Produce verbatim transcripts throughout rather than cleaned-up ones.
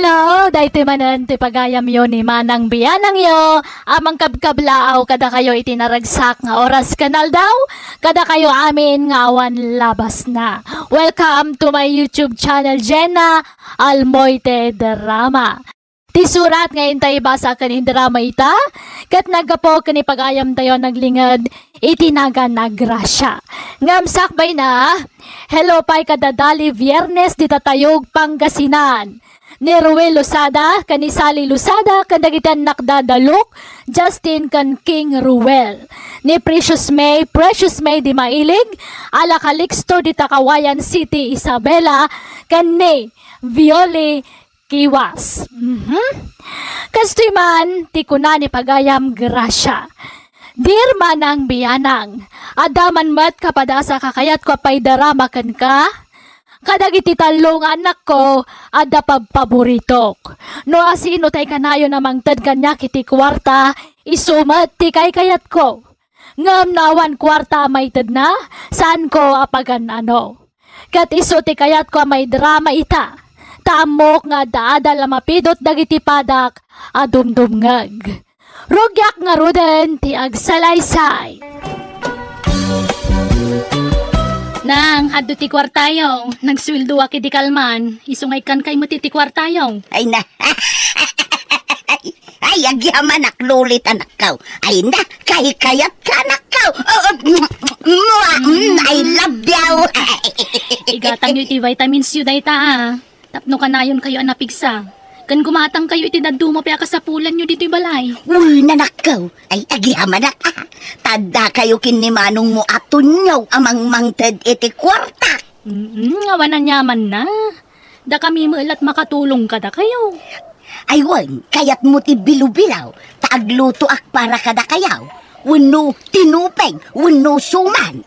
Hello, daytoy manen ti pagayamyo ni Manang Bianangyo a mangkabkablaaw kadakayo iti naragsak nga oras ken aldaw, kadakayo amin nga awan labasna. Welcome to my YouTube channel, Jenna Almoite Drama. Ti surat nga inta ibasa ken indrama ita, ket naggapu ken ipagayamtayo naglinged iti nagan a grasya. Ngem sakbayna, hello pay kada dali Biyernes dita Tayog, Pangasinan. Ni Ruel Losada, ken ni Sally Losada, ken dagiti annakda da Luke, Justin, ken King Ruel. Ni Precious May, Precious May di Mailig, Ala Calixto dita Cauayan City, Isabela, ken ni Violi Kiwas. Mhm. Kastoy man ti kuna ni pagayam Gracia. Dear Manang Bianang, adda man met kapadasa kakayatko a paidarama kenka. Kadagiti tallo nga annakko, adda pabpaboritok. No asino tay kanayon a mangted kaniak iti kuarta, isu met ti kaykayatko. Ngem no awan kuarta a maitedna, saanko a pagan-ano. Ket isu ti kayatko a maidrama ita, ta ammok nga adda adal a mapidot dagiti padak a dumdumngeg. Rugiak ngaruden ti agsalaysay. Nang, adto ti kuartayo. Nagsueldoak idi kalman. Isu nga ikkankay met iti kuartayo. Ay na. Ay, agyamanak, Lulit, anakko. Ay na, kaykayatka, anakko. Oh, oh, mua, mm, I love you. Igatangyo iti vitamins yo dayta, ah. Tapno kanayonkayo a napigsa. Ken gumatangkayo iti dadduma pay a kasapulanyo ditoy balay. Uy, nanakko. Ay, agyamanak, ah. Tadakayo ken ni manongmo a tunyo a mangmangted iti kuarta. Mm, awan aniamanna. Dakami met la't makatulong kadakayo. Ay wen, kayatmo ti bilo-bilo, ta aglutoak para kadakayo. Wenno tinupeng, wenno suman.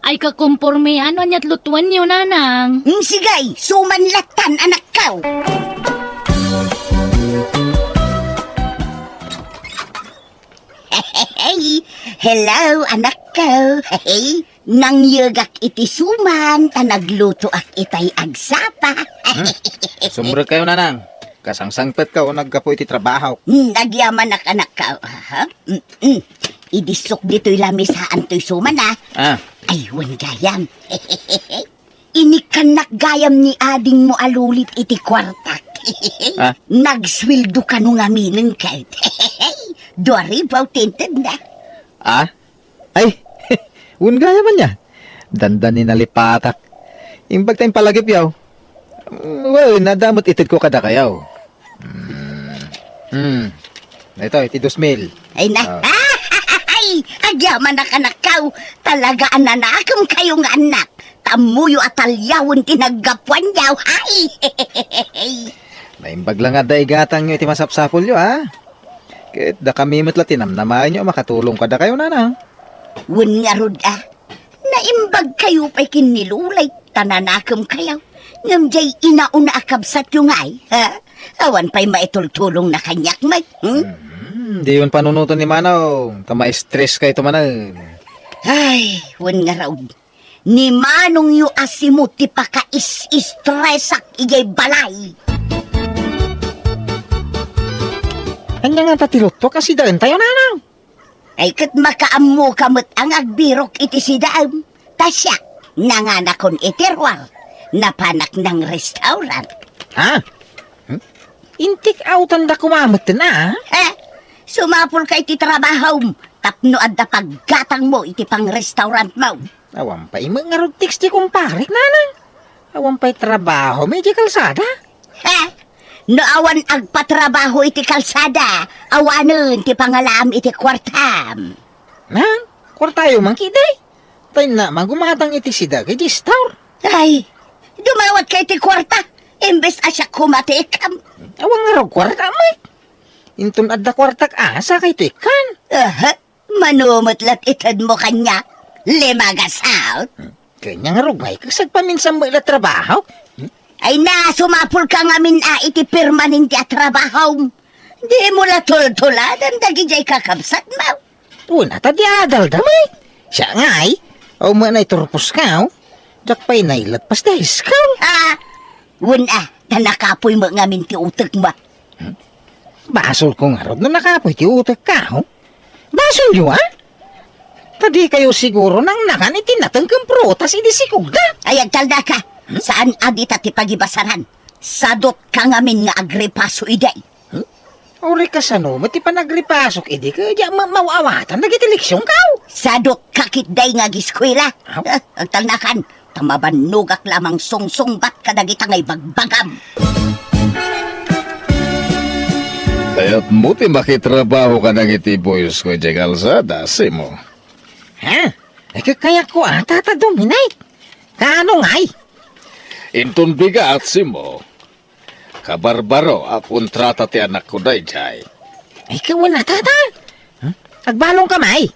Ay, kakomporme, ano ania't lutuenyo, nanang? Mm, sige, suman lattan, anakko. Hello, anakko. Nangyegak iti suman, ta naglutoak itay agsapa. Hmm? Sumrekkayo, nanang. Kasangsangpetka o naggapu iti trabaho? Hmm, agyamanak, anakko. Aha. Mm, mm. Idissok ditoy lamisaan toy suman, ah. Ah. Ay, wen gayam. Inikkannak gayam ni adingmo a Lulit iti kuartak. Ah? Nagsueldo kano ngamin ket. Dua ribu ti intedna. Ah? Ay, wen gayam ania. Dandani nalipatak. Imbag ta impalagipyo. Mm, wen, adda met itedko kadakayo. Hmm. Hmm. Ito, iti dos mil. Ay na. Ah. Ay, agyamanak, anakko. Talaga a nanakemkayo nga annak. Tammoyo a taliawen ti naggapuanyo. Ay. Naimbag la nga adda igatangyo iti masapsapulyo, ha? Ket dakami met la ti namnamaenyo a makatulong kadakayo, nanang. Wen ngarud, ah. Naimbagkayo pay ken ni Lulay, ta nanakemkayo. Ngem diay inauna a kabsatyo ngay, ha? Awan pay maitultulongna kaniak met, hmm? Hmm, diyon panunoten ni Manong, ta ma-stress kayto manen. Ay, wen ngarud. Ni Manongyo a simud ti pakaisistresak idiay balay. Ania ngata ti lutto a sidaentayo, nanang? Ay, ket makaammoka met a nga agbirok iti sidaem. Ta siak, nanganakon iti ruar. Napanak nang restaurant. Ha? Hmm? Intik outanda koma metten, a? Eh, sumapulka iti trabahom tapno adda paggatangmo iti pangrestaurantmo. Awan pay met ngarud text ti kumparek, nanang. Awan pay trabaho, idiay kalsada. Ha? No awan agpatrabaho iti kalsada, awanen ti pangalaam iti kuartam. Nang, kuartayo man ketdi. Tay na, magumatang iti sida, iti store. Ay, dumawatka iti kuarta, imbes a siak koma ti ikkam. Awan ngarud kuarta, Mike. Inton adda kuartak asa kayto ikkan? Aha. Mano met la't itedmo kaniak? Lima gasat? Kanya nga rugay, kasagpaminsan mo ila trabaho? Ay na, sumapulka ngamin a iti permanente a trabahom. Dimo la tultuladan dagidiay kakabsatmo. Wen a ta di adal damay. Siya ngay, aw mo na iturpos ka, oh. Diak pay nailat pas ti high school. Ah, wen a, Ta nakapuy met ngamin ti utekmo. Hmm? Basolko ngarud no nakapuy ti utekko, oh. Basolyo, ah? Ta dikayo siguro nangnakan iti nateng ken prutas idi sikogda. Ay, agtalnaka. Hmm? Saan a dita ti pagibasaran. Sadotka ngamin nga agripaso idi. Hmm? Uray kasano met ti panagripasok idi ket diak ma-, maaw-awatan dagiti leksionko? Sadotka ketdi nga agiskuela. Aw. Ah, agtalnakan. Ta mabannogak la a mangsungsungbat kadagita nga ibagbagam. Kayatmo ti makitrabaho kadagiti boysko idiay kalsada, Simo? Ha? Ay, kayatko a, Tata Dominic. Kaano ngay? Inton bigat, Simo. Kabarbaro a kontrata ti anakko daydiay. Ay, kawen a, Tata. Hmm? Agbalonka, may?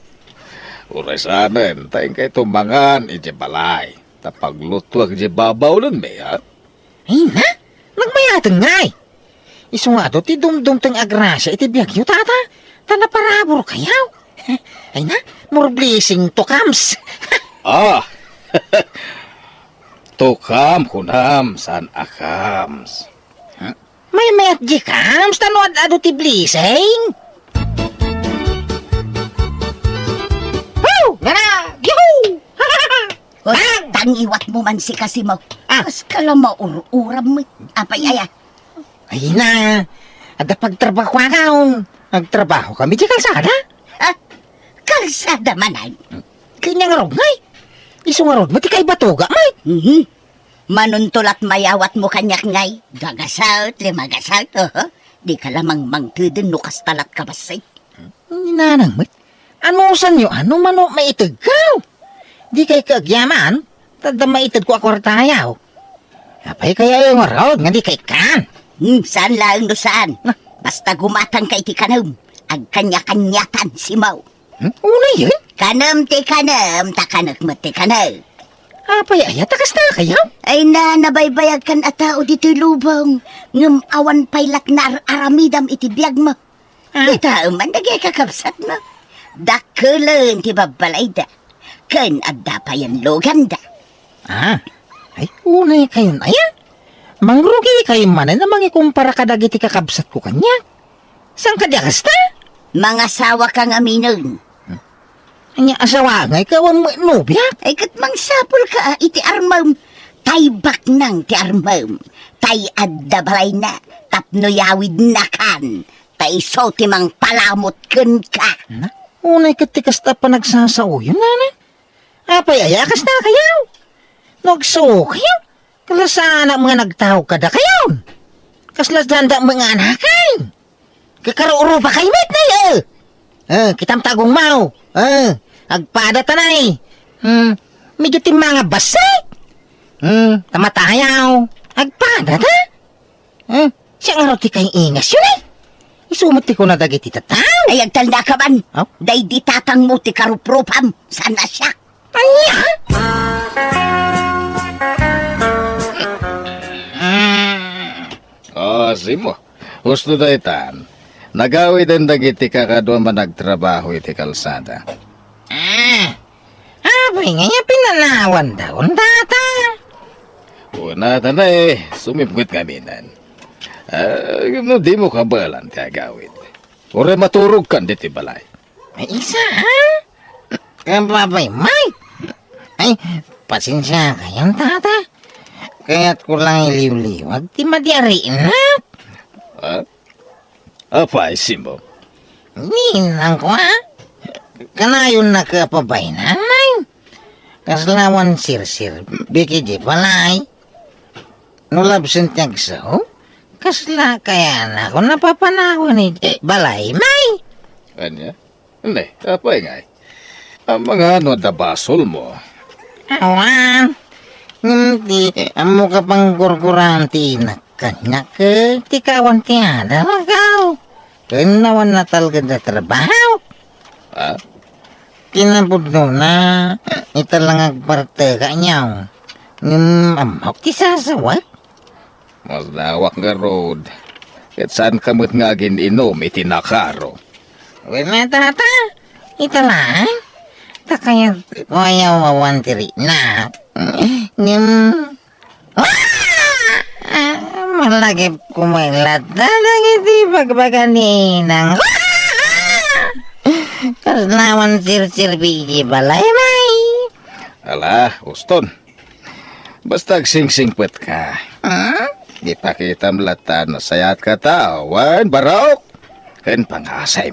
Uray saanen, ta inkay tumangan idiay balay. Ta paglutuak idiay babaw, no, may, ha? Ay na, nagmayaten ngay. Isu nga adu ti dumdumteng a grasia iti biagyo, Tata. Ta naparaburkayo. Ay na, more blessing to comes. Ah! To come, kunam, saan a comes. Maymayat di comes, ta no ad-adu ti blessing. Woo! Nana! Yahoo! Hoy, tangiwat mo man si Kasimo. Ah. Kas ka lang maur-uram mo. Apay aya? Ay na, adda pagtrabahoakon. Nagtrabaho kami di kalsada. Ha? Kalsada manen? Kanya nga rugngay. Isu nga rugngay, ti kaibatuga, may. Mhm. Manuntulat mayawat mo kaniak ngay. Gagasat, limagasat, oho. Di ka lamang mangteden no kasta lat kabassit. Ni nanang met, anusanyo a no mano maitegko? Di kay kaagyaman, ta adda maitedko a kuartayo. Apay kaya ngarud nga di kay kan? Hmm, saan laeng no saan. Na. Basta gumatang ka iti kanem, agkanya-kanyatan, Simo. Hmm? Unayen? Kanem ti kanem, ta kanek met ti kanek. Apay aya ta kasta kayo? Ay na, nabaybayag kan a tao ditoy lubong, ngem awan pay lat naar-aramidam iti biagmo. Ah. Ita man dagiti kakabsatmo. Dakkelen ti babbalayda. Ken adda payen luganda. Ah, ay, unay kayon aya? Mangrugi kayo manen a mangikumpara kadagiti kakabsatko kaniak. Saan kadi a kasta? Mangasawa ka ngaminen. Ania, asawa ngay ka wan nobiak? Ay, ket mangsapul ka, ah, iti armem. Tay baknang ti armem. Tay adda balayna. Tapno yawidnakan. Ta isu ti mangpalamut kenka. Na, unay ket ti kasta a panagsasaoyo, nana. Apay aya kasta kayo? No agsuo kayo, kalasaanam nga nagtaog kada kayo. Kasla sanda nga anakan. Kakaruruba kay met na, eh. Eh, kitam ta agungmaw. Eh, agpada ta na, eh. Hmm, medyo timmanga bassit. Hmm, tamatayaw. Agpada ta. Eh, siya nga raw ti kaiingas yun, eh. Isu met ti kuna dagiti tattao. Ay, agtalnaka man. Aw? Daydi tatangmo ti karuprupam. Saan a siak? Ania? Ah, Simo. Husto daytan. Nagawiden dagiti kakadua a managtrabaho iti kalsada. Ah, apay ngay a pinanawan daon, tata? Una ta na, eh, sumipnget ngaminen. Ah, no dimo kabaelan ti agawid, uray maturogkan ditoy balay. Ay, isa, ha? Kababay, Mike. Ay, pasensia kayon, tata. Kayatko lang iliwliwag ti madi a rinak. Ah? Apay, Simo? Ninangko, a? Kanayonnaka a pabaynanay. Kasla awan sirsirbi idiay balay. No labsen ti agsaw, kasla kayanak a napapanawan idiay balay, may? Ania? Ne, apay ngay? Amangan no adda basolmo? Awan. Ngem ti ammok a pangkurkuran ti inak kaniak, ket ti kaawan ti adalko. Ken awan natalged a trabaho. Ah? Kinapudnona, ita la nga agpartek kaniak. Ngem ammok ti sasawek. Masdawak ngarud. Ket saanka met nga agin-inum iti nakaro. Wen, tata, ita laeng. Ta kayatko a yawawan ti rinak. Ngem, ah! Palagipko met latta dagiti ibagbaga ni inang. Kasla awan serserbi iti balay, May. Ala, uston. Basta agsingsingpetka. Hmm? Ipakitam latta no sayaat ka tao, wen barok ken pangasim.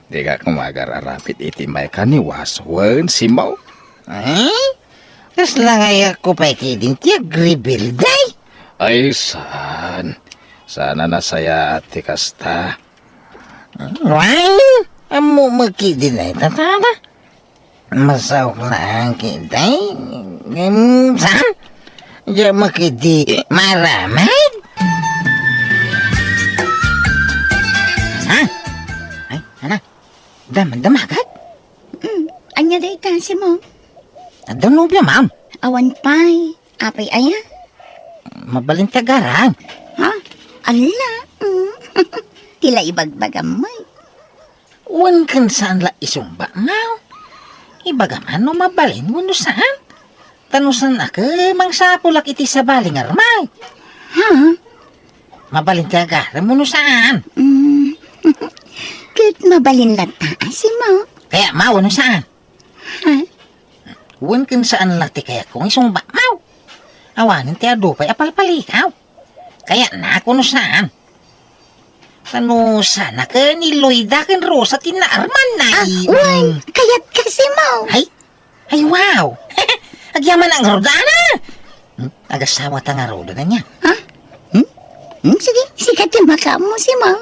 Dika koma agar-aramid iti maikaniwas wen simmaw. Eh? Kasla nga ayakko pay ketdin ti agrebelde? Ay, saan. Saan a nasayaat ti kasta. Wen, ammom met ketdin dayta, tata. Masaok laeng ketdi. Ngem saan? Diak met ketdi maaramid. Ha? Ay, ana. Dam-, damagat? Mm, ania dayta, Simon? Adda nobiam? Awan pay. Apay aya? Mabalin ti agaram. Ha? Ala? Mm. Ti la ibagbagam met. Wen ken saan la isungbatmo. Ibagam no mabalin wenno saan. Ta no saan a ket mangsapulak iti sabali nga armay. Ha? Mabalin ti agaram wenno saan. Mm. Ket mabalin latta, Simon. Kayatmo wenno saan. Ha? Wen ken saan la ti kayatko nga isungbatmo. Awanen ti adu pay a palpalikaw. Kayatnak wenno saan. Ano sana ken ni Loida ken Rosa ti naarman na Ah, i-, wen, mm. Kayatka, Simon. Ay? Ay, wow! Agyamanak ngarud, ana! Hmm? Agasawata ngarud, ania? Ha? Hmm? Hmm, sige, sika ti makaammo, Simon.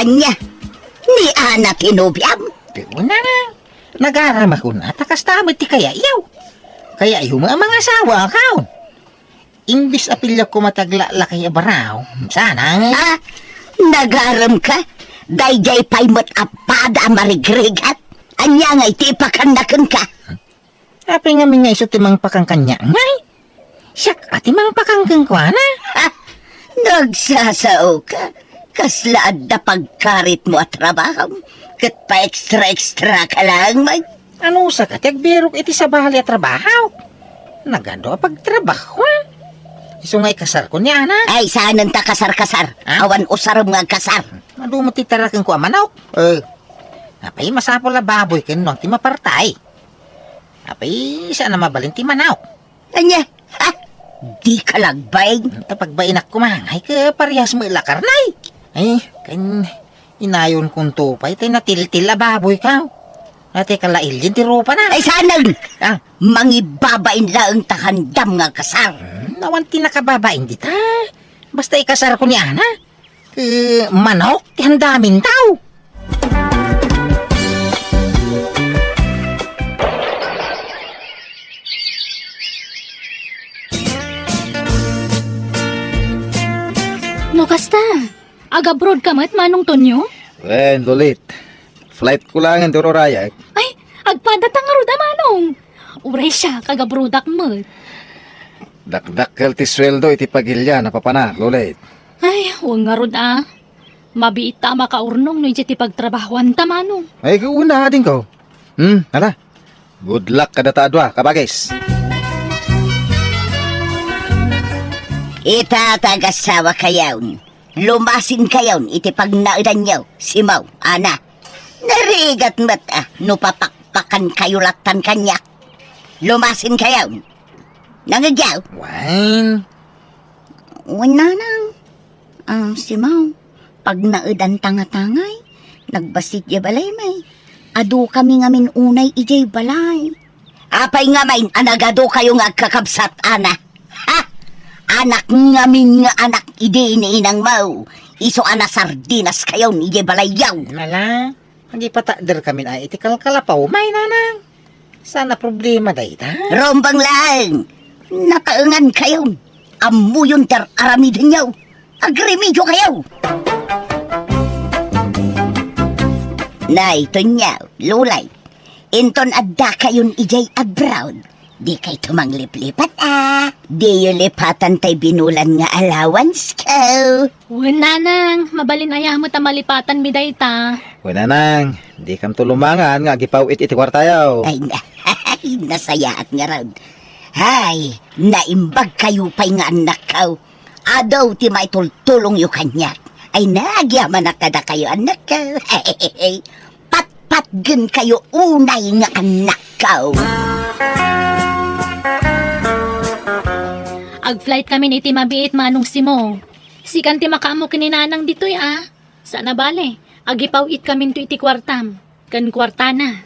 Ania? Ni Ana ti nobiam? Ti una na. Nagaramak unay ta kasta met ti kayatyo. Kayatyo met a mangasawa, akaw. Imbes a piliak koma ti aglaklakay a baro, saan? Ah, nagaramka? Daydiay pay met a pada a marigrigat. Ania ngay ti ipakanna kenka? Apay ngamin nga isu ti mangpakang kaniak, ngay? Siak a ti mangpakang kenkuana. Ha? Nagsasaoka? Kasla adda pagkaritmo a trabaho, ket pa-extra-extra ka laeng met. Anusaka ti agbirok iti sabali a trabaho? Nagadu a pagtrabaho, a? Isu nga ikasarko ni Ana. Ay, saanen ta kasar-kasar. Ha? Awan usarem nga agkasar. Adu met ti tarakenko a manok. Eh. Apay, masapul a baboy ken nuang ti mapartay. Apay, saan a mabalin ti manok. Ania? Ha? Dika la agbain? Ta pagbainnak koma, ay, ket parehas met la karne. Ay, ken inayonkonto pay ti natiltil a baboyko. Natay kalailien ti rupana. Ay, saanen! Ah. Mangibabain laeng ta handam nga agkasar. Hmm, awan ti nakababain dita. Basta ikasarko ni Ana. Eh, manok ti handaminto. No kasta, agabroadka met, Manong Tonyo? Wen, Lolit. Flightko laeng ti ururayak. Ay, agpadata ngarud a, Manong. Uray siak, agabroadak met. Dakdakkel ti sueldo iti pagilian a papanak, Lolit. Ay, wen ngarud a. Mabiit ta a makaurnong no idiay ti pagtrabahoanta, Manong. Ay, wen a, adingko. Hmm, ala. Good luck kadata a dua, kabagis. Ita, ta agasawakayon. Lumasinkayon iti pagnaedanyo, Simon, Ana. Narigat met a no papakpakankayo lattan kaniak. Lumasinkayon. Nangegyaw? Wen. Wen, Nanang. Ah, Simon, pagnaedanta ngata ngay, nagbassit diay balay, May. Adukami ngamin unay idiay balay. Apay ngamin a nagadukayo nga agkakabsat, Ana? Ha? Anak ngamin nga anak idi ni inangmo. Isu a nasardinaskayon idiay balayyo. Ala, agipatakderkamin a iti kalkalapaw, May, Nanang. Saan a problema dayta? Rumbeng laeng. Nataengankayon. Ammoyon ti ar-aramidenyo. Agremediokayo. Nay, Tonyo, Lulay. Inton addakayon idiay abroad, dikayto mangliplipat a. Diyo lipatan tay binulan nga allowance ko. Wen, Nanang, mabalin aya met a malipatanmi dayta. Wen, Nanang, dikamto lumangan nga agipaw-it iti kuartayo. Ay, na-, nasayaat ngarud. Ay, naimbag kayo pay nga annakkaw. Adu ti maitultulongyo kaniak. Ay, nagyamanak kadakayo, annakkaw. Patpatgen kayo unay nga annakkaw. Ag-flight kami iti mabiit, Manong Simo. Sikan ti makaammo ken ni Nanang ditoy, a. Saan a bale, agipaw-it kaminto iti kuartam, ken kuartana.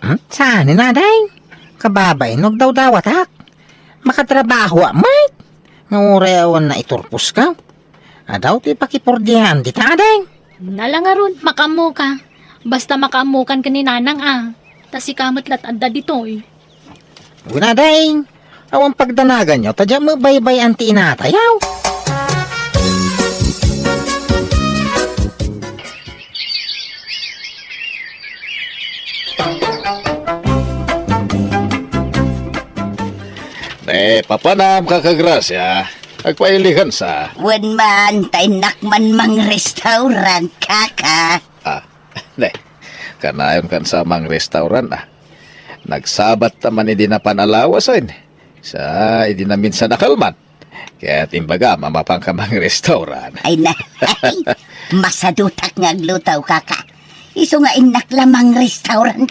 Hmm? Saan, Inading? Kababain no agdawdawatak. Makatrabahoak met. Nga uray awan naiturposka. Adu ti pakipordian dita, Ading. Ala ngarud, makaammoka. Basta makaammokan ken ni Nanang a. Ta sika met la't adda ditoy. Wen, Ading, awan pagdanaganyo, ta diak met baybay-an ti inatayo. Ne, papanam, Kaka Gracia. Agpailikan sa. Wen man, ta innak man mangrestaurant, kaka. Ah, ne. Kanayon kan sa mangrestaurant, a. Nagsabat ta man idi napan a lawasen. Sa idi naminsan a kalman. Ket imbagam a mapanka mangrestaurant. Ay na, ay, masadutak nga agluto, kaka. Isu nga innak la mangrestaurant.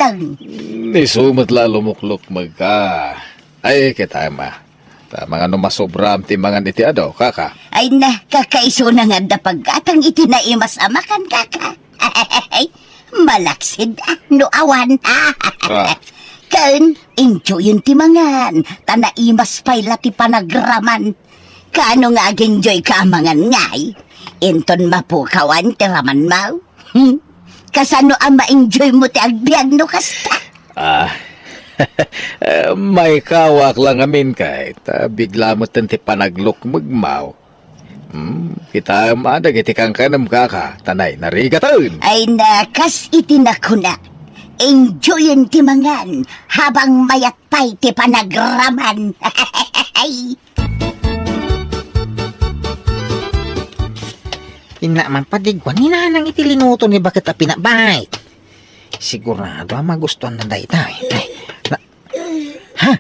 Isu met la lumuklukmegka. Ay, ket ama. Ta mangano masobram ti mangan iti adu, kaka. Ay na, kaka, isuna nga adda paggatang iti naimas a makan, kaka. Malaksid, a, no awan. Ah. Ken, enjoyen ti mangan, ta naimas pay la ti panagraman. Kaano nga ag-enjoyka a mangan ngay? Inton mapukawan ti ramanmo? Hmm? Kasano a ma-enjoymo ti agbiag no kasta? Ah, eh, maikawaak la ngamin kay, ta bigla metten ti panaglukmegmo. Hmm, kitaem a dagiti kankanem, kaka, ta nainarigaten. Ay na, kas iti nakuna, enjoyen ti mangan habang mayat pay ti panagraman. Inna man padigwan ni Nanang iti linuto ni baket a pinabait. Sigurado a magustuanna dayta. Ay, na, ha?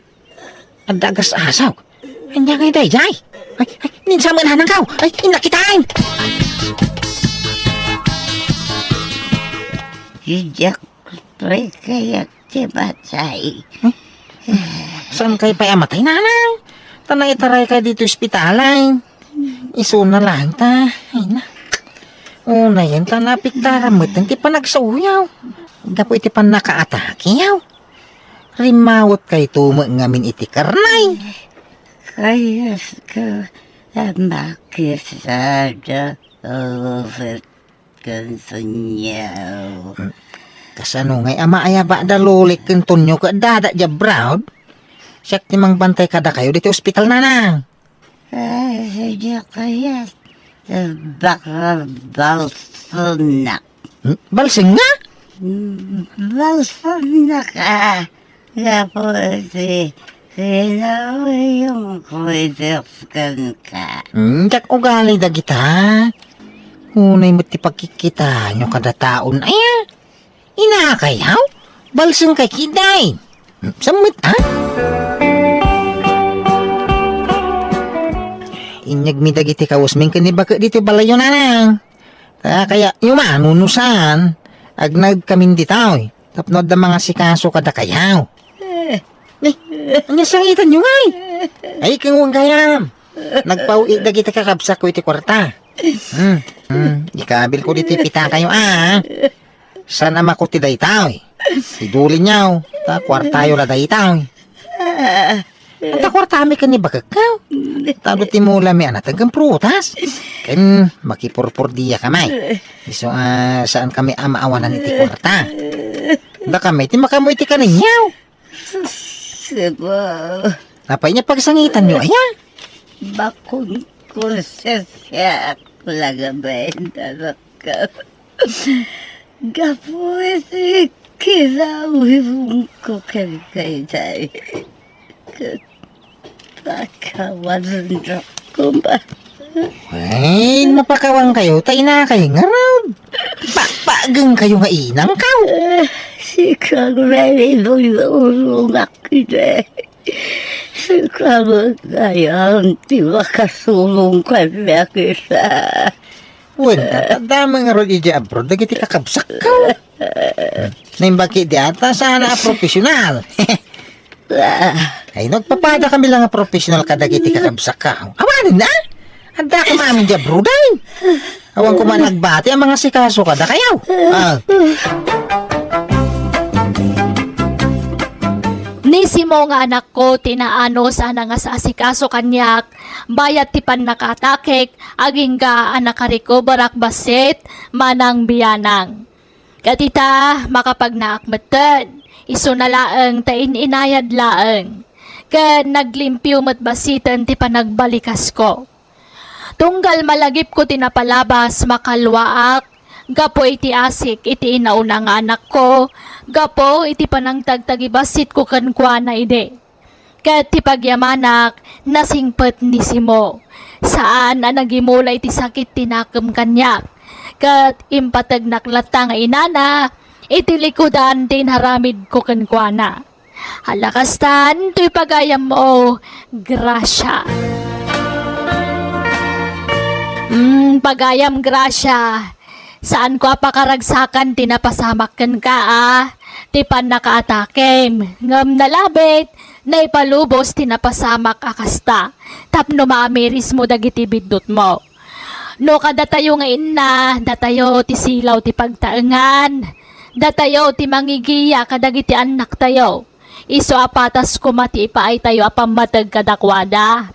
Adda agas-asaw. Ania ngay daydiay? Ay, ay, ninsa met Nanangko. Ay, innak kitaen. Diak pay kayat ti matay. Hmm? Saankay pay a matay, Nanang? Ta naitaraykay ditoy ospital, ay. Isuna laeng ta. Ay na. Unayen ta naapektaran metten ti panagsaoyo. Gapu iti pannakaatakeyo. Rimmawetkayto met ngamin iti karne. Kayatka a makisada, Robert. Ken Sonyo. Hmm. Kasano ngay a maayabada Lolik ken Tonyo ket adda idiay abroad? Siak ti mangbantay kadakayo ditoy ospital, Nanang. Ay, sadiak kayat. Baka balsenak. Hmm? Balseng nga? Hmm, balsenak, a. Gapu iti kinawayonko iti kenka. Hmm, diak ugali dagita. Unay met ti pagkikkitaenyo kada taon, aya? Inakayo? Balsengkay ketdi. Hmm, sammet, a? Inyegmi dagiti kawesmi ken ni baket ditoy balayyo, Nanang. Ta kayatyo man, no saan, agnaedkamin ditoy. Tapno adda mangasikaso kadakayo. Eh, ni, ania sangitanyo ngay? Ay, ken wen gayam. Nagpaw-it dagiti kakabsatko iti kuarta. Hmm, hmm, ikabilko ditoy pitakayo, a. Saan a makuti daytoy? Idulinyo, ta kuartayo la daytoy. Anta kuartami ken ni bakekko. Tado ti mulami a nateng ken prutas. Ken makipurpurdiyakami. Isu a saankami a maawanan iti kuarta. Dakami ti makaammo iti kanenyo. Sebo. Apay nia pagsangitanyo, aya? Bakon kurses ya lagaben, anak ko. Gapu iti kinawayonko ken daydiay. Ket pakawanennak koma. Ay, napakawankayo, ta inakay ngarud. Pakpakgengkayo nga inangko. Eh, sika nga inururak iti. Sika met gayam ti makasurong kaniak ita. Wen, adda man ngarud idiay abroad dagiti kakabsatko. Naimbag ketdi a ta saan a professional. Ay, nagpapadakami la nga professional kadagiti kakabsatko. Awanen na? Adda ka maamin idiay abroad, ay? Awan ko man nagbati a mangasikaso kadakayo. Ah. Ni Simo nga anakko ti naanus a nangasasikaso kaniak, bayat ti pannakaatakek, agingga a nakarecoverak bassit, manang bianang. Ket ita, makapagnaak metten, isuna laeng ta in-inayad laeng. Ket naglimpio met bassiten ti panagbalikasko. Tunggal malagipko ti napalabas, makalluaak, gapu iti asik iti inauna nga anakko, gapu iti panangtagtagibasitko kenkuana idi. Ket ti pagyamanak, nasingpet ni Simo. Saan a nagimula iti sakit ti nakem kaniak. Ket impategnak latta nga inana, iti likudan ti inaramidko kenkuana. Ala kastan, toy pagayammo, Gracia. Mm, pagayam, Gracia. Saanko a pakaragsakan ti napasamak kenka a ti pannakaatakem, ngem nalabit, naipalubos ti napasamak a kasta, tapno maamirismo dagiti biddutmo. No kadatayo nga inna, datayo ti silaw ti pagtaengan, datayo ti mangigiya kadagiti annaktayo. Isu a patas koma ti ipaaytayo a pammateg kadakuada.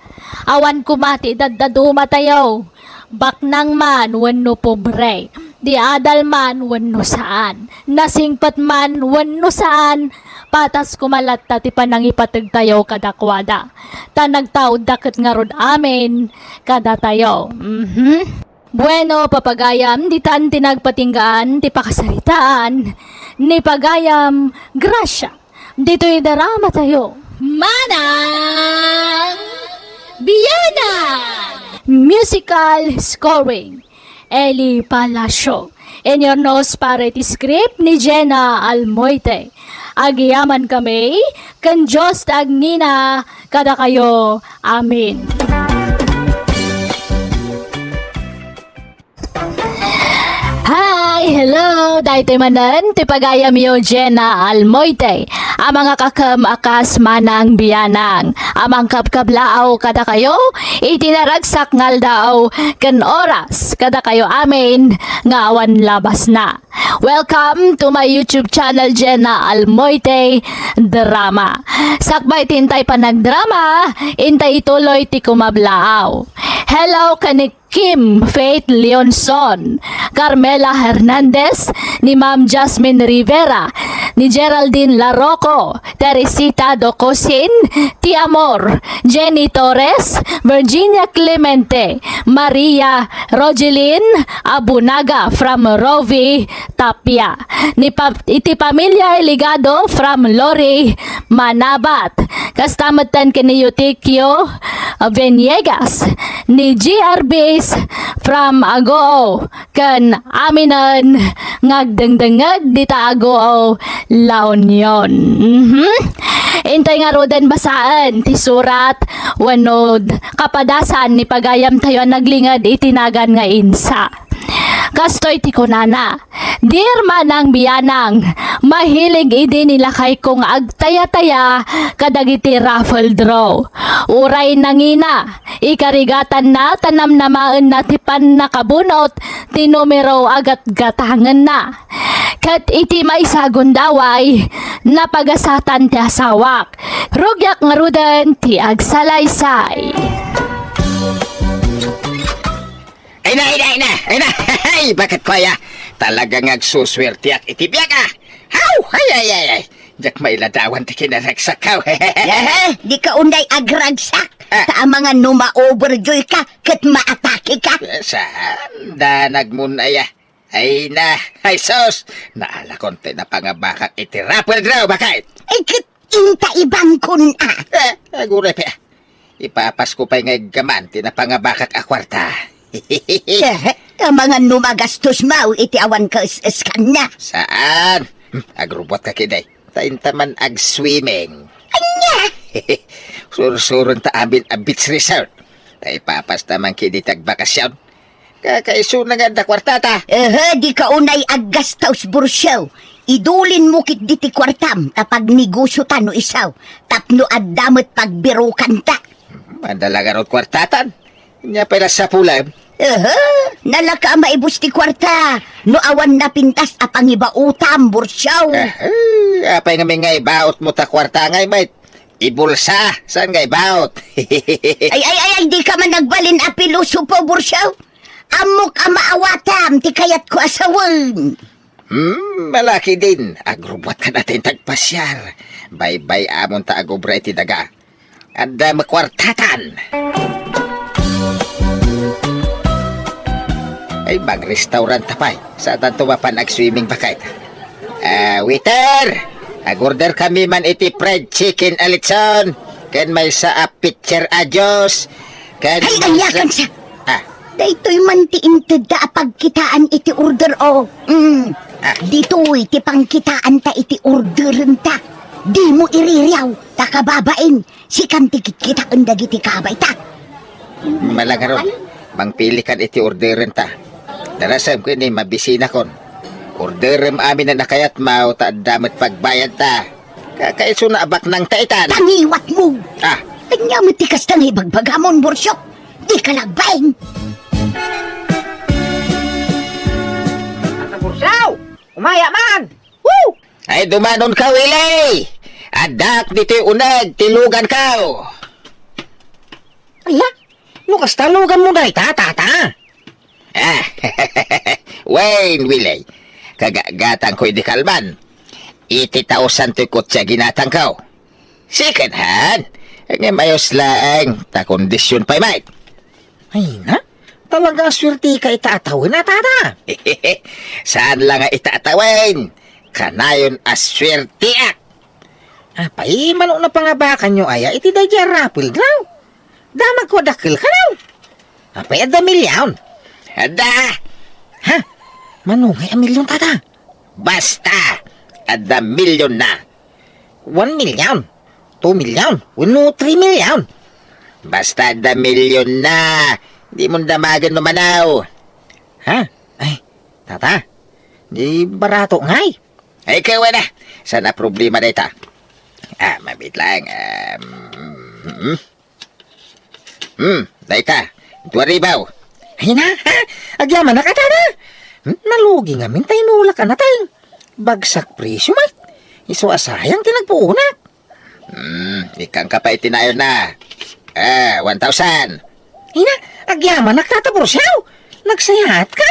Awan koma ti idaddadumatayo. Baknang man wenno pobre, di adal man wenno saan, nasingpet man wenno saan, patas koma latta ti panangipategtayo kadakuada. Ta nagtaudda ket ngarud amin kadatayo. Mhm. Bueno, papagayam, ditan ti nagpatinggaan ti pakasaritaan ni pagayam Gracia. Ditoy drama tayo. Manang Bianang! Musical scoring, Eli Palacio. In your nose para iti script ni Jenna Almoite. Agiyaman kami, ken Dios ti agngina kadakayo. Amen. Hi! Hello! Daytoy manen ti pagayamyo, Jenna Almoite, a mangakakem a kas Manang Bianang, a mangkabkablaaw kadakayo iti naragsak nga aldaw ken oras kadakayo amin nga awan labasna. Welcome to my YouTube channel, Jenna Almoite Drama. Sakbay ti intay panagdrama, intay ituloy ti kumablaaw. Hello, ken ni Kim Faith Leonson, Carmela Hernandez, ni Ma'am Jasmine Rivera, ni Geraldine Larroco, Teresita Docosin, Ti Amor, Jenny Torres, Virginia Clemente, Maria Rogelin Abunaga from Rovi, Tapia. Ni pa-, iti pamilya Ligado from Lori Manabat. Kasta metten ken ni Eutikio Veniegas, ni G R Bs from Agoo, ken aminen nga agdengdengngeg dita Agoo, La Union. Mhm. Intay ngaruden basaen ti surat wenno kapadasan ni pagayamtayo a naglinged iti nagan nga insa. Kastoy ti kunana, "Dear Manang Bianang, mahilig idi ni lakayko nga agtayataya kadagiti raffle draw. Uray nangina, ikarigatanna ta namnamaenna ti pannakabunot ti numero a gatgatangenna. Ket iti maysa a gundaway, napagasatan ti asawak. Rugiak ngaruden ti agsalaysay." Ay na, ay na, ay na, ay na! Ay, bakit ko aya? Talagang agsusuwertiak iti biag, ah! Haw! Ay, ay, ay, ay! Diak mailadawan ti kinaragsak, haw! Yaha, di ka unay agragsak. Ah. Ta amangan no ma-overjoy ka, ket maatake ka. Eh, saan? Danag mo na, ya. Ay na, ay sus! Naalakon ti napangabakak iti raffle draw, bakit? Ay, ket inta ibangkon, ah. Eh, aguray pa. Ipapasko pay nga iggaman ti napangabakak a kuarta. Eh, amangan no magastos maw iti awan ka es-eskanna. Saan? Hmm, agrubot ka kiday. Ta inta man ag-swimming. Anya? Sursuronta amin a beach resort. Ta ipapasta man ketdi ti agbakasyon. Kakaisuna nga adda kuartata. Ehe, dika unay aggastaus, Borsio. Idulinmo ketdi ti kuartam ta pagnegosiotan no isu. Tapno adda met pagbirokanta. Madala ngarud kuartatan. Ania pay la sapulem? Ehe, nalaka a maibus ti kuarta no awan napintas a pangibaotam, Borsio. Ehe, apay ngamin nga ibaotmo ta kuarta ngay met? Ibulsa, saan nga ibaot? Ay, ay, ay, ay, dika man nagbalin a pilosopo, Borsio. Ammok a maawatam ti kayatko a sawen. Hmm, malaki din. Agrubbuatka dayta ti agpasiar. Baybay-amon ta agubra iti daga. Adda met kuartatan. Ay, bang restaurant ta pay. Saantanto mapan agswimming baket. Ah, waiter! Agorder kami man iti fried chicken a lechon. Ken maysa a pitcher a juice. Ken Ay, maysa ayakan sa Ah. Daytoy man ti intedda a pagkitaan iti order, o. Mm. Ah. Ditoy ti pangkitaanta iti orderenta. Dimo iririaw, ta kababain, sikan ti kitkitaen dagiti kabayta. Malangaron, mangpilikan iti orderenta. Darasem ken ni mabisinakon. Orderem amin a nakayatmo ta adda met pagbayadta. Kakaisuna a baknangta itan. Pangiwatmo! Ah. Ania met ti kasta nga ibagbagamon, Borsio? Dika lagbeng! Ata Borsio! Umaya man! Woo! Ay, dumanonka, Willie! Addak ditoy uneg ti luganko! Ala, no kasta luganmo dayta, tata? Ah, wen, Willie, kagatgatangko idi kalman. Eighty thousand toy kotse a ginatangko. Second hand. Ngem ayos laeng, ta kondisyon pay met. Ay na, talaga a suertika ita a tawen a, tata. Saan la nga ita a tawen. Kanayon a suerteak. Apay, mano napangabakanyo aya iti daydiay a raffle draw? Damagko a dakkel kano? Apay, adda milyon? Adda! Ha? Mano ngay a milyon, tata? Basta, adda milyonna. One million, two million, wenno three million. Basta adda milyonna. Dimon damagen no manaw. Ha? Ay, tata, di barato ngay. Ay, kawana. Saan a problema dayta? Ah, mabiit laeng. Um, Hmm, dayta, dua ribu. Ay na, ha? Agyamanak a, tata. Hmm, nalugi ngamin ta imulak a nateng. Bagsak presyo met. Isu a sayang ti nagpuonak. Hmm, ikkanka pay iti nayonna. Ah, one thousand. Ay na, agyamanak, tata Borsio. Nagsayaatka.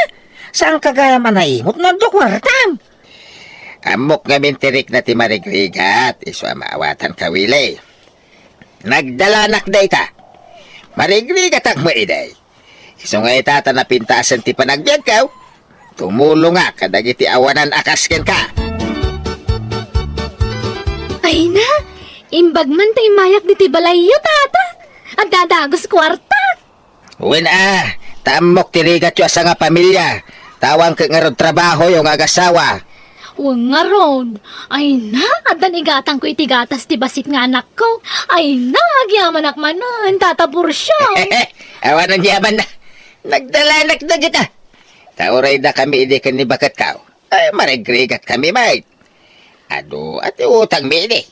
Saanka gayam a naimot no adda kuartam. Ammok ngamin ti rikna ti marigrigat. Isu a maawatanka, Willie. Nagdalanak dayta. Marigrigatak met idi. Isu nga ita ta napintasen ti panagbiagko, tumulongak kadagiti awanan a kas kenka. Ay na, imbag man ta immayak ditoy balayyo, tata. Adda dagus kuarta. Wen a, ta ammok ti rigatyo a sangapamilia. Ta awan ket ngarud trabahoyo nga agasawa. Wen ngarud. Ay na, addan igatangko iti gatas ti bassit nga anakko. Ay na, agyamanak manen, tata Borsio. Awan a yaman na. Nagdalanak dagita. Ta uray dakami idi ken ni baketko. Ay, marigrigatkami met. Adu a ti utangmi idi.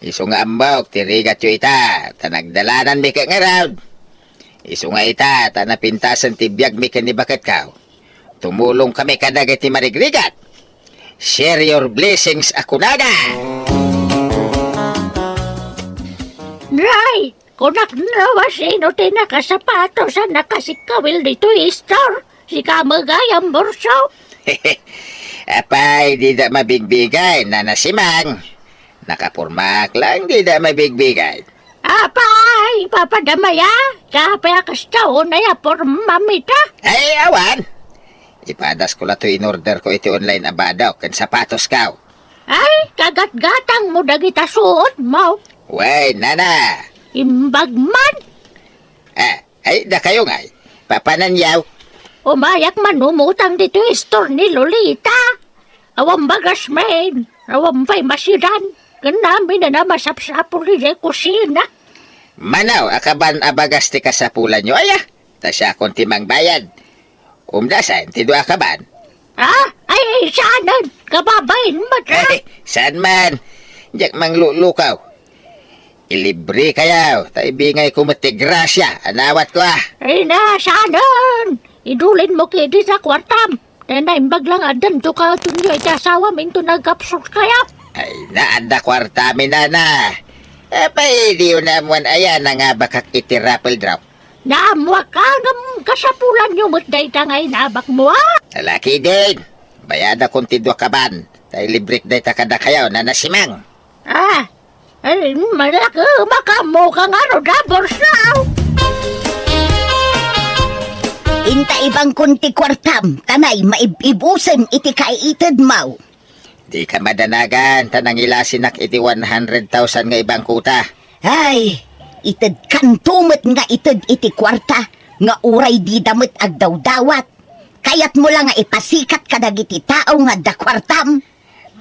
Isu nga ammok ti rigatyo ita, ta nagdalananmi ket ngarud. Isu nga ita, ta napintasen ti biagmi ken ni baketko. Tumulongkami kadagiti marigrigat. Share your blessings a kunada. Nay, kunak no a sino ti nakasapatos a nakasikkawil ditoy istor? Sika met gayam, Borsio. Apay, dida mabigbigay, Nana Simang. Nakapormaak laeng dida mabigbigay. Apay, papadamaya, apay a kasta unay a pormam ita? Ay, awan. Ipadasko la toy inorderko iti online a badok ken sapatosko. Ay, kagatgatangmo dagita suotmo. Wen, nana. Imbag man. Ah, ay, dakayo ngay. Papananyaw. Umayak man umutang ditoy istor ni Lolita. Awan bagasmen, awan pay masidan. Ken amin a masapsapul idiay kusina. Mano a kaban a bagas ti kasapulanyo, aya? Ta siakon ti mangbayad. Umdasan ti dua a kaban. Ah? Ay, saanen? Kababain met, ah? Ay, saan man? Diak manglulukaw. Ilibre kayo, ta ibingay ko met ti grasia a nawat ko, ah. Ay na, saanen? Idulin mo kidi sa kwartam. Ta naimbag lang addan to katunyo iti asawam into nagkapsot kayo. Ay na, adda kwarta mi, nana. Apay, di na ammoan aya nangabakak iti raffle draw. Naammoak a ngem kasapulanyo met dayta nga inabakmo, a? Alaki din. Bayadakon ti dua kaban. Ta ilibrek dayta kadakayo, nana Simang. Ah, ay, malaki, makaammoka ngarud, a, Borsaw. Inta ibangkon ti kuartam, ta nay, maib-ibusen iti kaitedmo. Dika madanagan, ta nangilasinak iti one hundred thousand nga ibangkota. Ay, itedkanto met nga ited iti kuarta, nga uray dida met agdawdawat. Kayatmo la nga ipasikat kadagiti tao nga adda kuartam?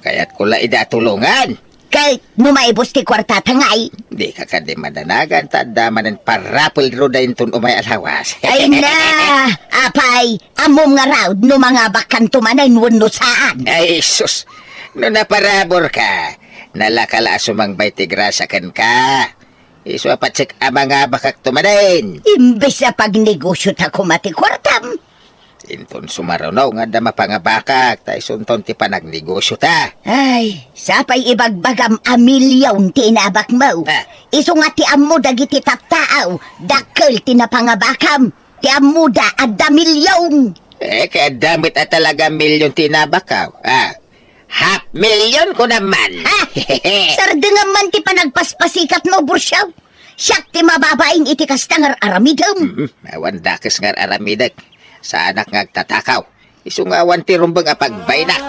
Kayatko la ida a tulongan. Ket no maibus ti kuartata ngay? Dika kadi madanagan, ta adda manen parapel ruda inton umay a lawas. Ay na, apay, ammom ngarud no mangabakkanto manen wenno saan? Ay, sus! No naparaburka, nalaka la a sumangbay ti grasia kenka. Isu a patsek a mangabakakto manen. Imbes a pagnegosiota koma ti kuartam. Inton sumaruno nga adda mapangabakak, ta isunton ti panagnegosiota. Ay, sapay ibagbagam a milyon ti inabakmo. Ah. Isu nga ti ammo dagiti tattao, dakkel ti napangabakam. Ti ammoda, adda milyon. Eh, kay adda met a talaga milyon ti inabakak. Ah, half million ko naman. Ha? Sardengam man ti panagpaspasikatmo, Borsaw. Siak ti mababain iti kasta nga ar-aramidem. Mhm, awan dakes nga ar-aramidek. Saanak nga agtatakaw. Isu nga awan ti rumbeng a pagbaynak.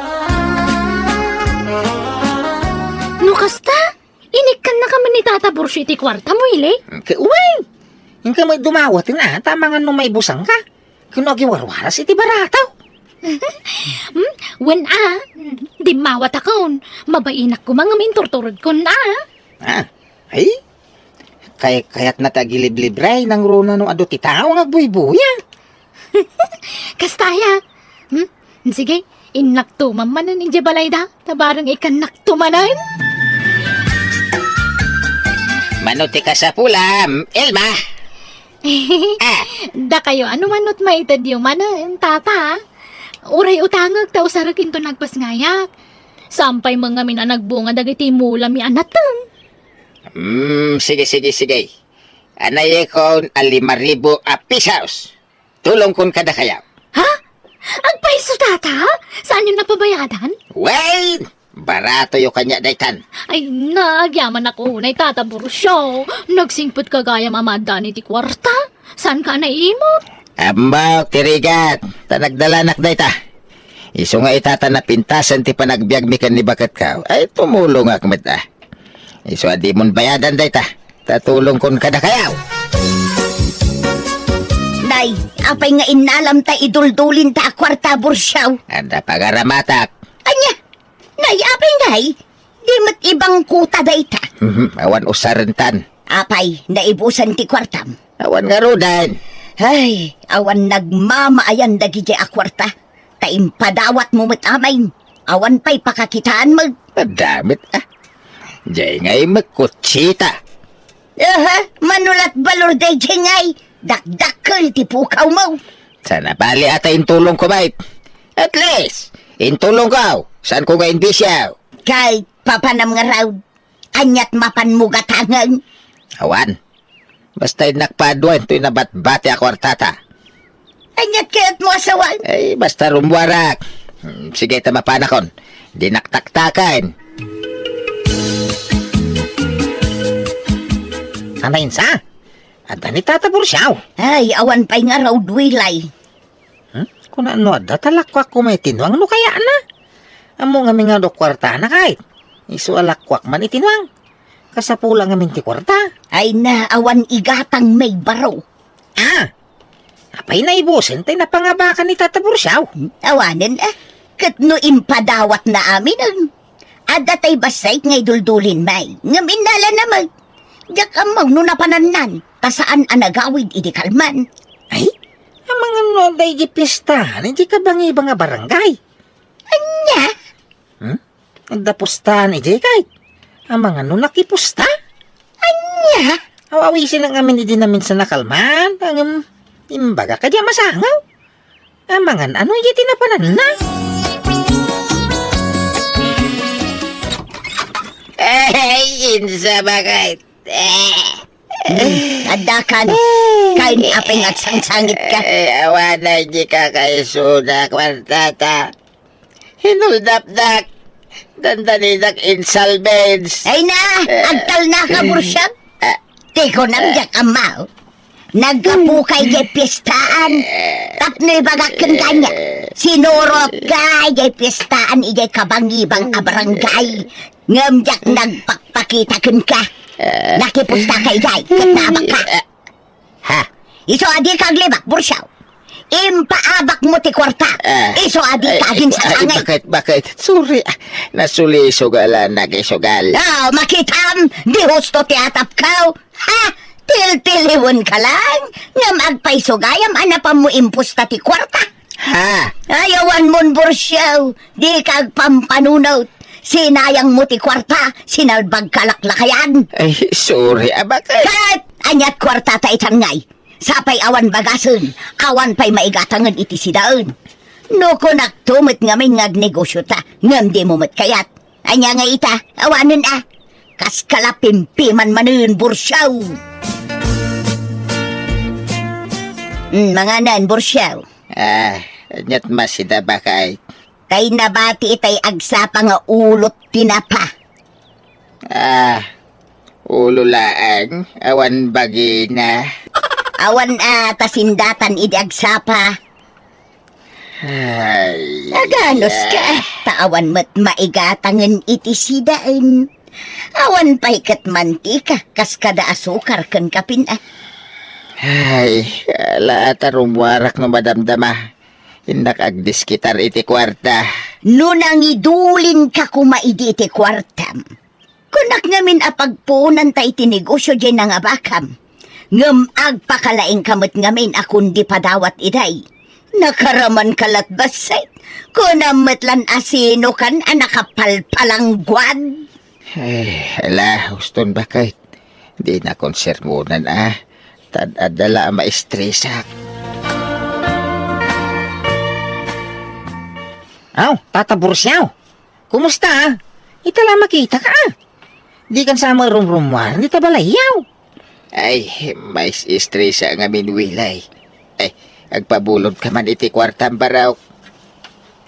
No kasta, inikkannaka man ni Tata Borsaw iti kuartam, Willie? Ke, uy! Inka met dumawaten, a, ta amangan no maibusanka. Ken no agiwarwaras iti barataw. Hmm? Wen a, dimmawatakon. Mabainak koma ngem inturturedkon a. Ah, ay? Kay-, kayatna ti agiliblibre, nangruna no adu ti tao nga agbuybuya. Kasta aya. Hmm? Sige, innakto man manen idiay balayda, ta bareng ikkannakto manen. Mano ti kasapulam, Elma? Ah. Dakayo, ano man no ti maitedyo manen, tata? Uray utangek ta usarek inton nagpasngayak. Saan pay man ngamin a nagbunga dagiti mulami a nateng. Hmm, sige, sige, sige. Anayekon a lima ribu a pisos. Tulongkon kadakayo. Ha? Agpayso, tata? Saanyo a pabayadan? Well, baratoyo kaniak daytan. Ay, nagyamannak unay, Tata Borsaw. Nagsingpetka gayam a maaddaan iti kuarta. Saanka a naimut? Ammok ti rigat, ta nagdalanak dayta. Isu nga ita ta napintasen ti panagbiagmi ken ni baketko. Ay, tumulongak met a. Isu a dimon bayadan dayta, ta tulongkon kadakayo. Nay, apay nga innalam ta iduldulinta a kuarta, Borsaw? Adda pagaramatak. Ania? Nay, apay ngay? Di met ibangkota dayta. Mhm, awan usarentan. Apay, naibusan ti kuartam? Awan ngaruden. Ay, awan nagmamaayan dagidiay a kuarta. Ta impadawatmo met amin. Awan pay pakakitaanmo. Adda met, a. Diay ngay met kutsita. Aha, mano la't balor daydiay ngay. Dakdakkel ti pukawmo. Sana bali a ta intulongko met. At least, intulongko. Saanko nga imbisyo? Kay papanam ngarud. Aniat mapanmo gatangen? Awan. Basta innak paduen toy nabatbati a kuartata. Aniat kayatmo a sawen? Ay, basta rummuarak. Hmm, sige ta mapanakon. Dinak taktaken. Anainsa? Adda ni Tata Borsaw? Ay, awan pay ngarud, Wilay. Hmm? Kuna no adda ta lakuak koma iti nuang no kayatna. Ammo ngamin nga adu kuartana kayat. Isu a lakuak man iti nuang. Kasapula ngamin ti kuarta. Ay na, awan igatang may baro. Ah! Apay naibusen tay napangabakan ni Tata Borsaw? Hmm? Awanen, a. Ket no impadawatna amin, em. Adda tay bassit nga iduldulin, may. Ngem innala na met. Diak ammo no napanannan, ta saan a nagawid idi kalman. Ay, amangan no adda idi piesta, idi kabangibang a barangay. Ania? Hmm? Adda pustahan idi kay? Amangan no nakipusta? Ania? Aw-awisen ngamin idi naminsan a kalman, ngem imbagak a di masangaw. Amangan ano idi napananna? Ay, insa bakay? Eh. Hmm, adda kan. Kain apay nga agsangsangitka? Eh, awan na idi kakaisuna, kwartata. Hinuldapdak. Dandanidak insalvage. Ay na, agtalnaka, Bursyag. Ah. Ti kunam diak ammo. Naggapuka idiay piestaan. Tapno ibagak kenka ania, sinurotka idiay piestaan idiay kabangibang a barangay. Ngem diak nagpakpakita kenka. Nakipustaka idiay, ket naabakka. Ha? Isu a dika aglibak, Bursyag. Impaabakmo ti kuarta. Ah. Isu a dika aginsasangay. Ay, bakit, bakit? Sorry, ah. Nasuliso gala, nagisugal. Oh, makitam, di husto ti atapko. Ha? Tiltiliwenka lang, ngem agpaisugayam a napanmo impusta ti kuarta. Ha? Ay, awanmon, Bursyag. Dika agpampanunot. Sinayangmo ti kuarta, sinalbagka laklakayan. Ay, sorry, abakay. Ket, aniat kuartata itan ngay? Sapay awan bagasen, awan pay maigatangen iti sidaen. No kunakto met ngamin nga agnegosiota, ngem dimo met kayat. Ania nga ita, awanen a. Kaskala pimpiman manen, Bursyag. Hmm, manganan, Bursyag. Ah, aniat masida bakay? Tay nabati itay agsapa nga ulot ti napa. Ah, ulo laeng, awan bagina. Awan a ta sindatan idi agsapa. Ay, aganos ka, ta awan met maigatangen iti sidaen. Awan pay ket mantika, kas kada asukar ken kapin a. Ay, ala ta rummuarak no madamdama. Innak agdiskitar iti kuarta. No nangidulinka koma idi iti kuartam, kunak ngamin a pagpuonanta iti negosio diay nangabakam. Ngem agpakalaingka met ngamin a kundi padawat iday. Nakaramanka lat bassit. Kunam met lan a sinokan a nakapalpalangguad. Eh, ala, uston bakit? Di na konsermonan, ah. Tad-adda la a maestresak. Aw, Tata Bursyag. Kumusta, ah? Ita la makitaka, ah. Dikan sa marumrumuar, dita balayyo. Ay, mais-estresa ngamin, Wilay. Ay, agpabulodka man iti kuartam, barok.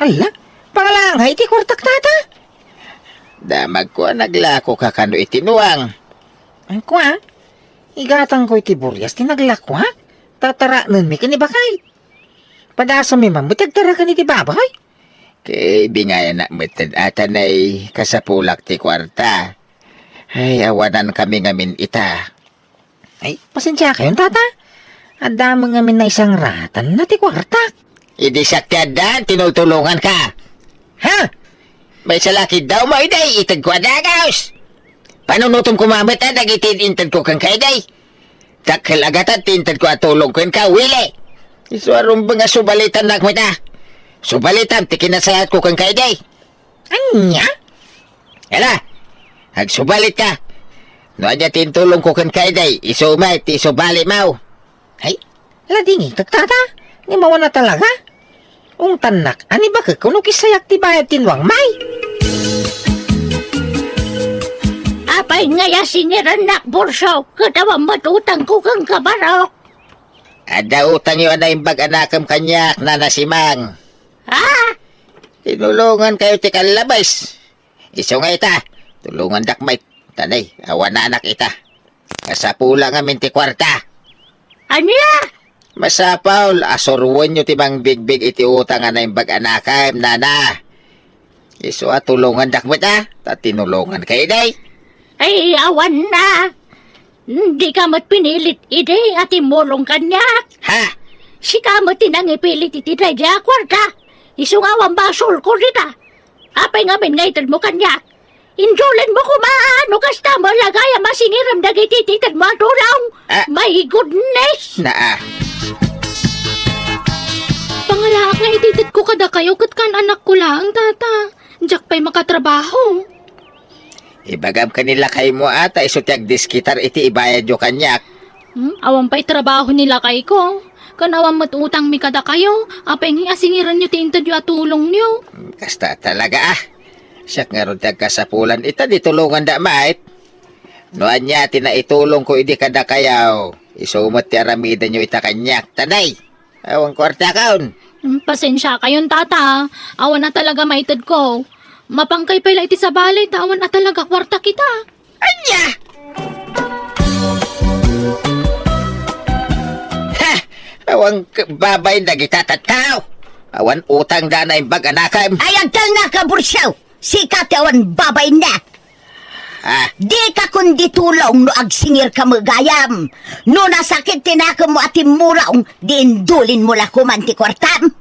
Ala, pangalangay iti kuartak, tata? Damagko a naglakoka kano iti nuang. Ay, kua? Igatangko iti burias ti naglakoak. Tataraknenmi ken ni bakay. Padasammi man met ti agtaraken iti baboy. Ket bingayanak met ti atanay kasapulak ti kuarta. Ay, awanankami ngamin ita. Ay, pasensiakayon, tata. Adda met ngamin naisangratna ti kuartak. Idi siak ti addan, tinultulonganka. Ha? Maysa la a kiddawmo idi itedko a dagus. Panunotem koma met a dagiti intedko kenka idi. Dakkel a gatad ti intedko a tulong kenka, Willy. Isu a rumbeng a subalitannak met a. Subalitam ti kinasayatko kenka idi. Ania? Ala, agsubalitka. No ania ti intulongko kenka idi, isu met ti isubalimo. Ay, ladingitek, tata. Ni mawana talaga. Ungtannak, a ni bakek no kisayak ti bayad ti nuang, may? Apay ngay a singirannak, Bursyag, ket awan met utangko kenka, barok? Adda utangyo a naimbag a nakem kaniak, Nana Simang. Ha? Tinulongankayo ti kallabes. Isu nga ita, tulongandak met. Tanay, awananak ita. Kasapula ngamin ti kuarta. Ania? Masapul a suroenyo ti mangbigbig iti utang a naimbag a nakem, nana. Isu a tulongandak met a, ta tinulonganka idi. Ay, awan na. Dika met pinilit idi a timmulong kaniak. Ha? Sika met ti nangipilit iti daydi a kuarta. Isu nga awan basolko dita. Apay ngamin nga itedmo kaniak? Injulenmo koma no kasta met la gayam a Singiram dagiti itedmo a tulong. Ah. My goodness! Naa. Pangalaak nga itedko kadakayo ket kan-anakko laeng, Tata. Diak pay makatrabaho. Ibagam ken ni lakaymo a ta isu ti agdiskitar iti ibayadyo kaniak. Hmm? Awan pay trabaho ni lakayko. Ken awan met utangmi kadakayo. Apay nga singiranyo ti intedyo a tulongyo? Hmm, kasta talaga, ah. Siak ngarud ti agkasapulan ita di tulonganda met. No ania ti naitulongko idi kadakayo, isu met ti aramidenyo ita kaniak. Tanay! Awan kuartakon. Hmm, pasensiakayon, Tata. Awan a talaga maitedko. Mapangkay pay la iti sabali ta awan a talaga kuarta kita. Ania? Ha! Awan k-, babain dagita tattao. Awan utangda a naimbag a nakem. Ay, agtalna ka, Bursiaw! Sika ti awan babainna. Ah. Dika kundi tulong no agsingirka met gayam. No nasakit ti nakemmo a timmulong, di indulinmo la koman ti kuartam.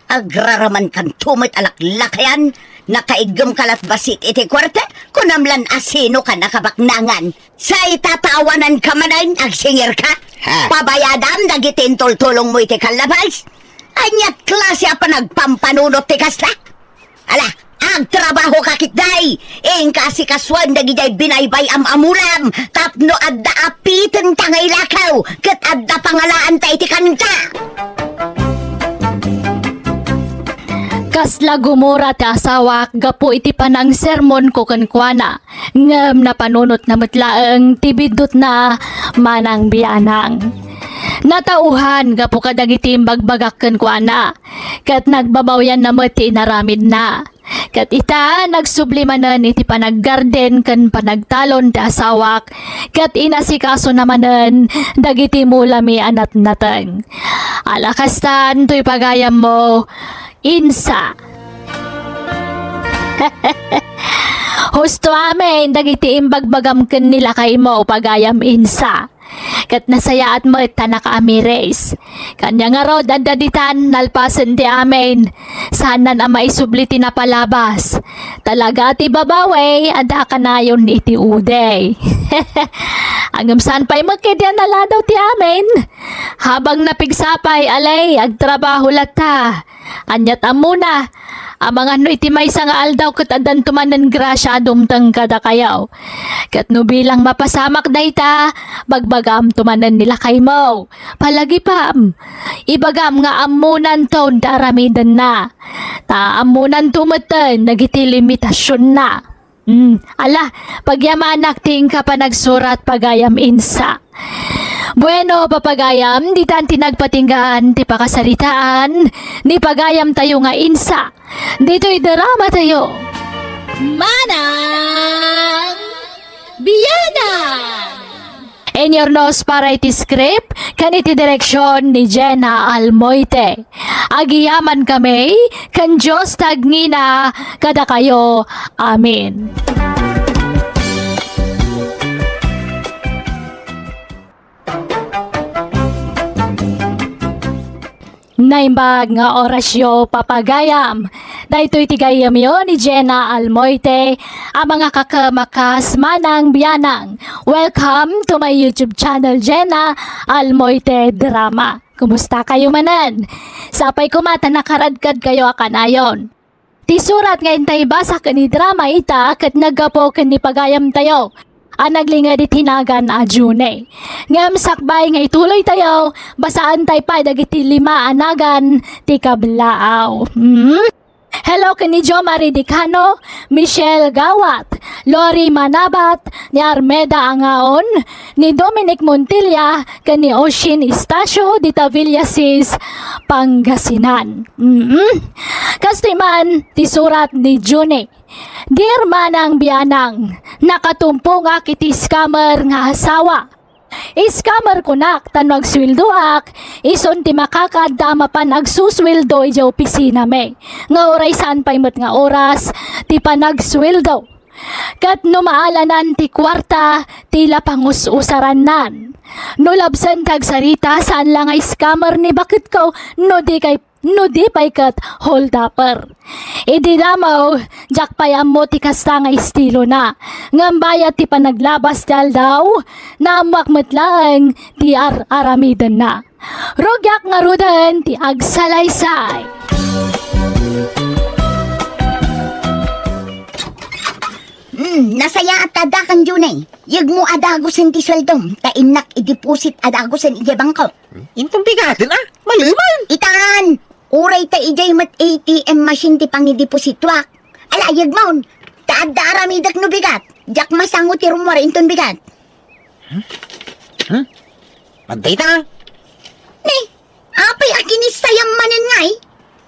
Agraramankanto met a laklakayan, nakaiggem ka lat bassit iti kuarta, kunam lan a sino ka nakabaknangan. Say ta ta awananka manen, agsingirka. Ha? Pabayadam dagiti intultulongmo iti kallabas. Ania klase a panagpampanunot ti kasta? Ala, agtrabahoka ketdi. Inka asikasuem dagidiay binaybay-am a mulam tapno adda apitenta nga ilakaw ket adda pangalaanta iti kanta. Kasla gumura ti asawak gapu iti panangsermonko kenkuana, ngem napanunotna met laeng ti biddutna manang bianang. Natauhan gapu kadagiti imbagbagak kenkuana, ket nagbabawianna met ti inaramidna. Ket ita, nagsubli manen iti panaggarden ken panagtalon ti asawak, ket inasikasona manen dagiti mulami a natnateng. Ala kastan, toy pagayammo, Insa. Husto amin dagiti imbagbagam ken ni lakaymo, pagayam Insa. Ket nasayaat met ta nakaamiris. Kania ngarud, adda ditan nalpasen ti amin. Saanan a maisubli ti napalabas. Talaga ti babawi, adda kanayon iti udi. Ngem saan pay met ketdi a naladaw ti amin. Habang napigsa pay, alay, agtrabaho latta. Aniat ammona, amangan no iti maysa nga aldaw ket addanto manen grasia a dumteng kadakayo. Ket no bilang mapasamak dayta, bagbagamto manen ni lakaymo. Palagipam, ibagam nga ammonanton ti aramidenna. Ta ammonanto metten dagiti limitasionna. Hmm, ala, pagyamanak ti inka panagsurat, pagayam Insa. Bueno, papagayam, ditan ti nagpatinggaan ti pakasaritaan ni pagayamtayo nga Insa. Ditoy dramatayo. Manang Bianang! Inyurnos para iti script ken iti direksion ni Jenna Almoite. Agyamankami ken Dios ti agngina kadakayo. Amen. Naimbag nga orasyo, papagayam. Daytoy ti gayyemyo ni Jenna Almoite a mangakakem a kas Manang Bianang. Welcome to my YouTube channel, Jenna Almoite Drama. Kumustakayo manen? Sapay koma ta nakaradkadkayo a kanayon. Ti surat nga intay ibasa ken idrama ita ket naggapu ken ni pagayamtayo a naglinged iti nagan a June. Ngem sakbay nga ituloytayo, basaantay pay dagiti lima a nagan ti kablaaw. Hmm? Hello ken ni Jo Marie Dicano, Michelle Gawat, Lori Manabat, ni Armeda Angaon, ni Dominic Montilla, ken ni Oshin Estacio dita Villasis, Pangasinan. Mm. Kastoy man ti surat ni June. Dear Manang Bianang, nakatumpongak iti scammer nga asawa. Scammer kunak, ta no agsueldoak, isun ti makakadda a mapan agsusueldo idiay opisinami. Nga uray saan pay met nga oras ti panagsueldo. Ket no maalanan ti kuarta, ti la pangus-usarannan. No labsen ti agsarita, saan la nga scammer ni baketko, no di kay no di pay ket holdupper. Idi damo, diak pay ammo ti kasta nga estilona. Ngem bayat ti panaglabas ti aldaw, naammoak met laeng ti ar-aramidenna. Rugiak ngaruden ti agsalaysay. Hmm, nasayaat ta addakan, Junay. Yegmo a dagusen ti sueldom, ta innak ideposit a dagusen idiay bangko. Inton bigaten, a? Malemen! Itan! Uray ta idiay met A T M machine ti pangidepositoak. Ala, yegmon! Ta adda aramidek no bigat. Diak masango ti rummuar inton bigat. Hmm? Adda ita? Ni, apay a kinissayam manen ngay?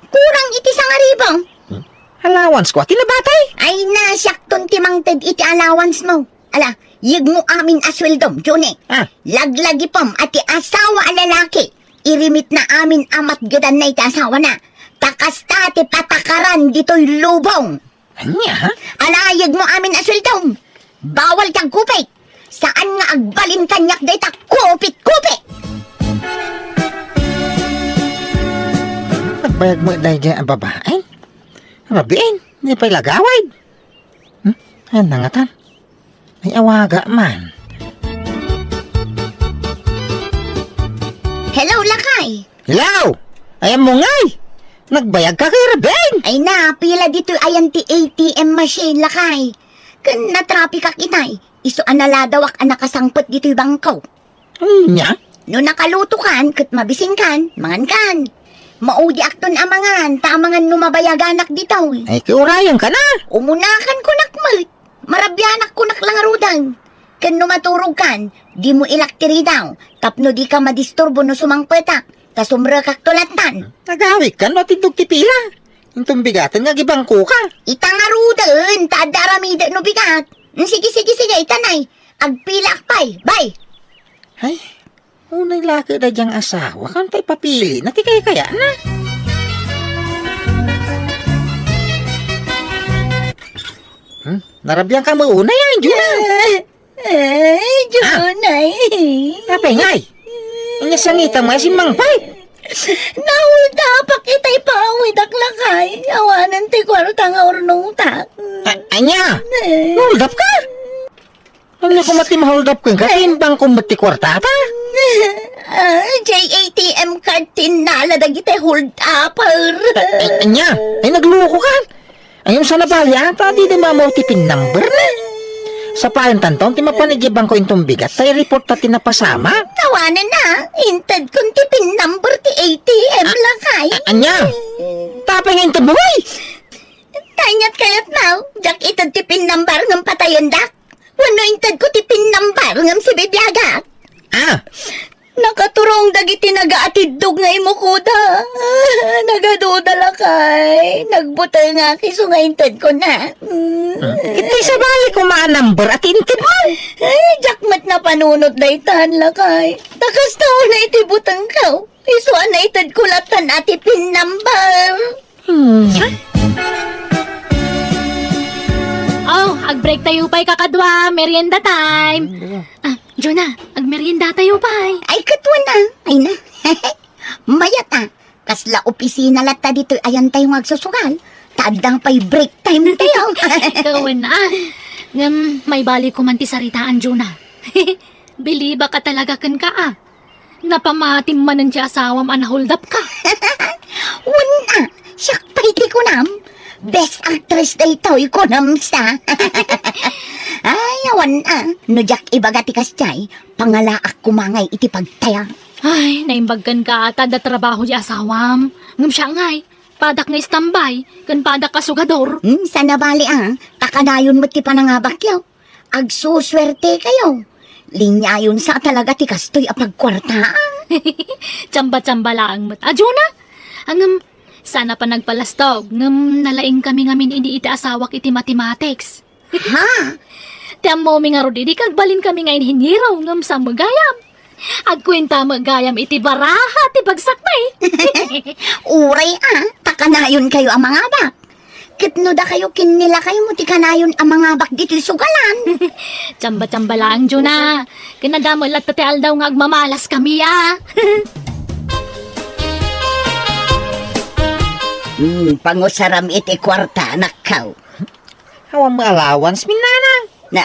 Kurang iti sangaribu. Hmm? Allowance ko, ati nabatay? Ay na, siakton ti mangted iti allowance mo. Ala, yegmo amin a sueldom, Juni. Ah. Laglagipem a ti asawa a lalaki, irimitna amin a matgedanna iti asawana. Ta kasta ti patakaran ditoy lubong. Ania? Ala, yegmo amin a sueldom. Bawal ti agkupit. Saan nga agbalin kaniak dayta kupit-kupit. Nagbayag met daydiay a babaen? Rabiin, di pay lagawid. Hmm? Ayan na ngatan. Ay, awaga man. Hello, lakay. Hello! Ay, ammo ngay! Nagbayag ka kay Rebeng! Ay na, pila ditoy ayan ti A T M machine, lakay. Ken natrapikak itay. Isu a naladawak a nakasangpet ditoy bangko. Ania? No nakalutokan, ket mabisinkan, mangankan. Maudiakton a mangan, ta amangan no mabayaganak ditoy. Ay, kiurayan ka na! Umunakan kunak met. Marabianak kunak la ngaruden. Ken no maturogkan, dimo ilak ti ridaw, tapno dika madisturbo no sumangpetak, ta sumrekakto lattan. Nagawikkan no atiddog ti pila. Inton bigaten nga agibangko ka. Ita ngaruden, ta adda aramidek no bigat. Mm, sige, sige, sige, itanay. Agpilaak pay, bay. Ay, Unay la ket daydiay nga asawa, kanta ipapilina ti kaykayatna. Hmm? Narabian ka met unay, a, Juna? Ay, Junay. Apay ngay? Ania sangitam nga simmangpet? Naholdapak itay pawidak, lakay. Awanen ti kuarta nga urnongtak. A-, ania? Eh. Naholdap ka? Ania koma ti maholdap kenka? Ay. Timbang ko met ti kuartata? Ah, J A T M card ti innala dagiti holdupper. Ay, ania? Ay, nagluko ka? Ay, saan a bali, a, ta dida maammo ti pin number na. Sapayan tanton ti mapan idiay bangko inton bigat, ta i-report ta ti napasamak. Awanen a, intedkon ti pin number ti A T M, a, lakay. A-, ania? Apay nga intedmo, ay? Kayat-kayatmo, diak ited ti pin number ngem patayendak. Wenno intedko ti pin number ngem sibibiagak. Ah. Nakaturong dagiti nagaatiddog nga imukoda. Nagaduda, lakay. Nagbutengak isu nga intedkona. Hmm. Iti sabali koma a number a ti intedmo. Ay, diak met napanunot daytan, lakay. Ta kasta unay ti butengko. Isu a naitedko lattan a ti pin number. Hmm. Oh, ag-break tayo pay, kakadua. Merienda time. Ah, Jonah, agmerienda tayo pay. Ay, ket wen a. Ay na. Mayat a. Kasla opisina latta ditoy ayan tayo nga agsusugal. Ta adda pay break time tayo. Ket wen a. Ngem, maibalik ko man ti saritaan, Jonah. Bilibak a talaga kenka a. Napamatim manen ti asawam a naholdap ka. Wen a, siak pay ti kunam. Best actress daytoy kunam sa. Ay, awan a. No diak ibaga ti kasdiay, pangalaak koma ngay iti pagtaya. Ay, naimbag kenka ta adda trabaho ti asawam. Ngem siak ngay, padak nga istambay, ken padak a sugador. Hmm, saan a bali a. Ta kanayon met ti panangabakyo. Agsusuerte kayo. Linyayon sa talaga ti kastoy a pagkuartaan. Tsamba-tsamba laeng met. Adio na? Ngem, saan a panagpalastog, ngem nalaing kami ngamin idi iti asawak iti mathematics. Ha? Ti ammomi ngarud idi kagbalin kami nga inhiniero, ngem sa gayam. Agkuenta met gayam iti baraha ti bagsakmi. Uray a, ta kanayon kayo a mangabak. Ket no dakayo ken ni lakaymo ti kanayon a mangabak ditoy sugalan. Tsamba-tsamba laeng, Juna. Ken adda met latta ti aldaw nga agmamalas kami a. Hmm, pangusaram iti kuarta, anakko. Awan met allowance, Nana. Na,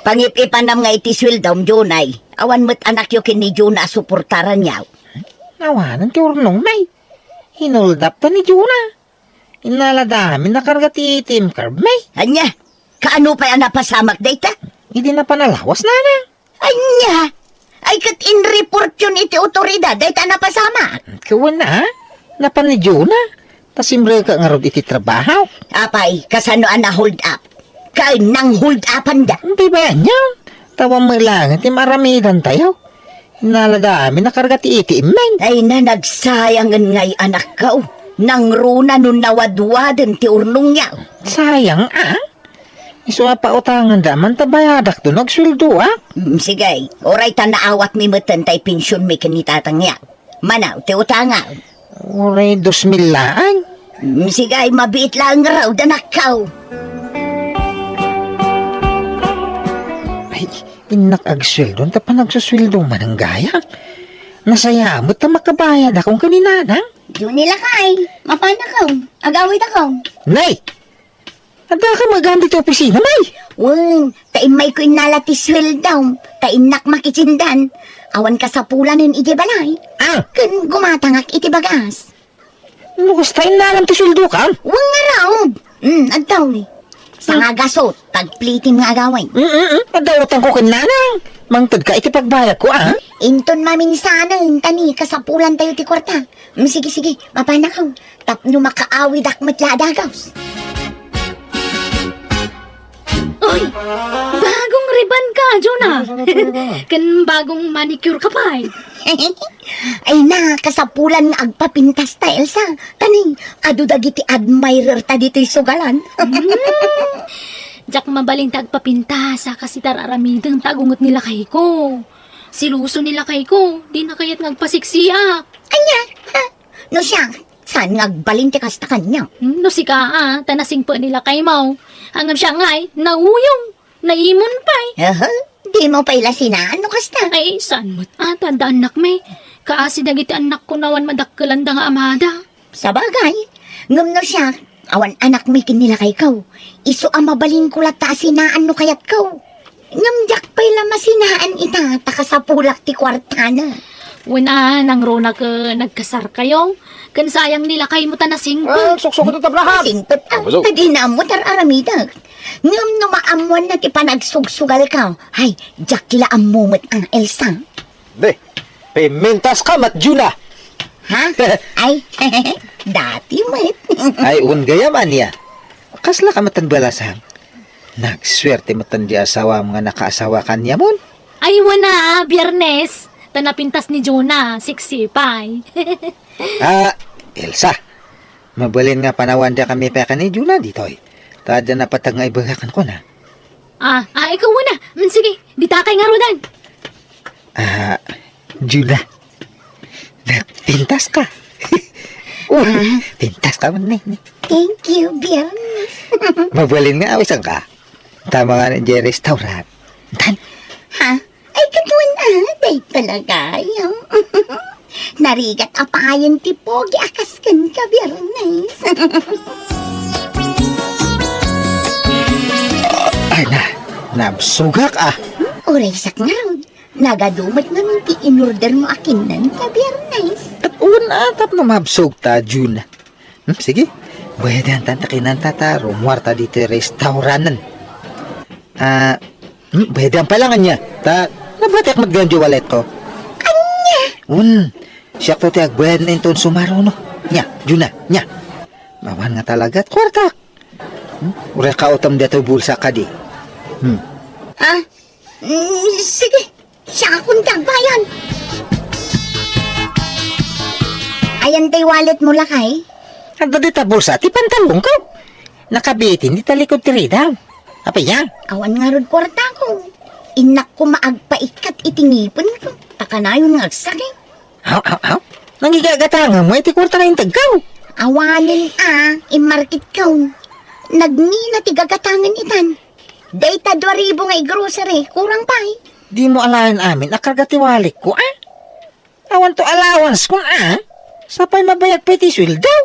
pangip-ipanam nga iti sueldom, Junay. Awan met anakyo ken ni Juna a suportaranyo. Awanen ti urnong, May. Hinuldapta ni Juna. Innaladami nakarga ti A T M card, May. Ania? Kaano pay a napasamak dayta? Idi napan a lawas, Nana. Ania? Ay, ket inreportyon iti otoridad dayta a napasamak. Kawen na, ha? Napan ni Juna. Ta simrek ngarud iti trabaho. Apay, kasano a na-hold up? Ken nang-hold upan da. Di ba yan? Tawan mo lang, ti maramidan tayo. Innaladami nakarga ti A T M, men. Ay na, nagsayangen ngay anakko. Nangruna no nawadwaden ti urnongyo. Sayang, ah? Isu a pautanganda man ta bayadak no agsueldoak. Mm, sige, uray ta naawatmi metten tay pensionmi ken ni tatangyo. Mano ti utangam? Uray dos mil laeng. Mm, sige, mabiit laeng ngarud, anakko. Ay, innak agsueldo, ta panagsusueldo man ang gaya. Nasaya met ta makabayad akong kaninana. Juni lakay, mapanakon, agawidakon. Nay! Adda ka magan ditoy opisina, May? Wen, ta immayko innala ti sueldom, ta innak makitindan. Awan kasapulanen idiay balay. Ah! Ken gumatangak iti bagas. No kasta innalam ti sueldokam? Wen ngarud. Hmm, adda. Sanga gasot, pagplitim nga agawid. Mm, mm, mm. Adda utangko ken nanang. Mangtedka iti pagbayadko, ah? Inton maminsanen, ta ni kasapulantayo ti kuarta. Mm, sige, sige, mapanakon. Tapno makaawidak met la a dagus. Ay! Bagong riban ka, Juna. Ken bagong manicure ka pay. Ay na, kasapulan nga agpapintas ta, Elsa. Ta ni, adu dagiti admirer ta ditoy sugalan. Hmm. Diak mabalin ta agpapintas, a, kas iti ar-aramidem ta agunget ni lakayko. Seloso ni lakayko, dina kayat nga agpasiksiak. Ania? Ha? No siak, saan nga agbalin ti kasta kaniak? Hmm, no sika, a, ta nasingpet ni lakaymo. Ngem siak ngay, nauyong, naimon pay. Aha, dimo pay la sinaan no kasta? Ay, saan met, a, ta adda annakmi. Kaasi dagiti annakko no awan madakkelanda nga amada. Sabagay, ngem no siak, awan anakmi ken ni lakayko. Isu a mabalinko latta a sinaan no kayatko. Ngem diak pay la masinaan ita, ta kasapulak ti kuartana. Wen a, nangruna ket nagkasarkayo. Ken sayang ni lakaymo ta nasingpet. Ah, suksok ito tablahan. Nasingpet, a, Abusog. Ta dina ammo ti ar-aramidak. Ngem no maammoanna ti panagsugsugalko, ay, diak la ammo met, a, Elsa. Di, pimintas ka met, Juna. Ha? Ay, dati met. Ay, wen gayam, ania. Kasla ka met ti balasang. Nagsuerte met ti asawam nga nakaasawa kaniamon. Ay, wen a, Biernes. Ta napintas ni Juna, sexy pay. Ah, Elsa. Mabalin nga panawan da kami pay ken ni Juna ditoy. Ta adda napatag nga ibaga kenkuana. Ah, ah, ikaw muna. Mm, sige, dita kay ngarudan. Ah, Juna. Nagpintas ka. Oh, Ah. Pintas ka man, ni, ni. Thank you, Biernes. Mabalin nga awisan ka. Tama nga ni Jerry restaurant. Tan? Ha? Ay, katuan, a, day talaga, ay, a. Narigat a payen ti pogi a kas ken ka Biernes. Ay na, nabsugak, a. Uray sak ngarud, nagadu met ngamin ti inorder mo a kinnan ka Biernes. Ket una, tapno mabsog ta, June. Hmm, sige. Bayadan tan ta kinanta ta rumuar ta ditoy restauranten. Ah, hmm, bayadan pa lang anya. Ta, nabatiak met gayam di wallet ko. Anya? Un, siak to ti agbayad na inton sumaruno. Nya, Juna, nya. Mawan nga talaga, kuartak. Hmm? Uray ka utom dito bulsa kadi. Hmm. Ah, mm, sige. Siak ti agbayad. Ayan tay wallet mo, lakay? Adda dita bulsa ti pantalon ko. Nakabitin dita likod ti rida. Apay yan? Awan ngarud kuarta ko. Innak ko maagpaikkat iti ngipen ko. Ta kanayon nga agsakit. Aw, aw, aw. Nangigagatangam mo iti kuarta nga integ ko. Awanen a, immarket ko. Nagngina ti gagatangen itan. Dayta dua ribu nga i-grocery, kurang pay. Di mo alaen amin a karga ti wallet ko, a? Awan to allowance kon, a? Sapay mabayag pay ti sueldo.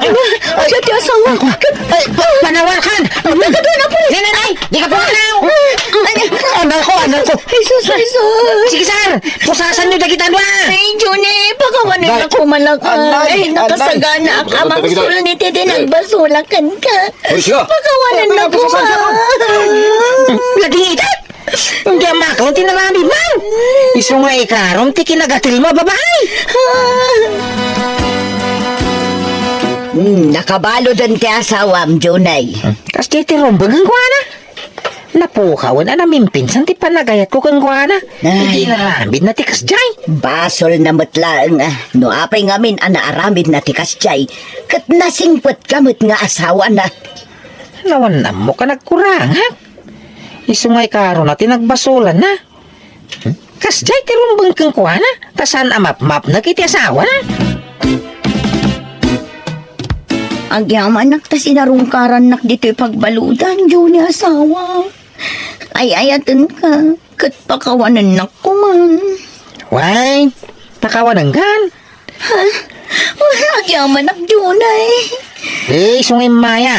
Ay, ay, ti asawa. Ay, pa-, panawakan. Nagkadua na, pulis. Nay, nay, nay, di ka pumanaw. Ay, ay. Anak ko, anak ko. Jesus, Jesus. Sige, sir. Pusasan niyo dagita, ano, ah? Ay, Johnny, pakawanan na ko, malakay. Anay, anay. Nakasagana ak a mangsulnit iti nagbasolakan ka. Hoy, siya. Pakawanan na ko, ah. Laging ikat. Diak maklon ti naramidmo. Isu nga ikarom ti kinagatilmo a babai. Hmm, nakabaluden ti asawam, Junay. Kasdiay ti rumbeng kenkuana. Napukawen a namimpinsan ti panagayatko kenkuana. Ay. Idi naramidna ti kasdiay. Basolna met laeng, ah, no apay ngamin a naaramidna ti kasdiay, ket nasingpetka met nga asawana. Awan ammok a nagkurangak. Isu nga ikarona ti nagbasolanna. Hmm? Kasdiay ti rumbeng kenkuana, ta saan a mapmapnek iti asawana. Agyamanak ta sinarungkarannak ditoy pagbaludan, Johnny asawa. Ay-ayatenka, ket pakawanennak koman. Way, pakawanenkan. Ha? Agyamanak, Junay. Eh, isu nga immaya.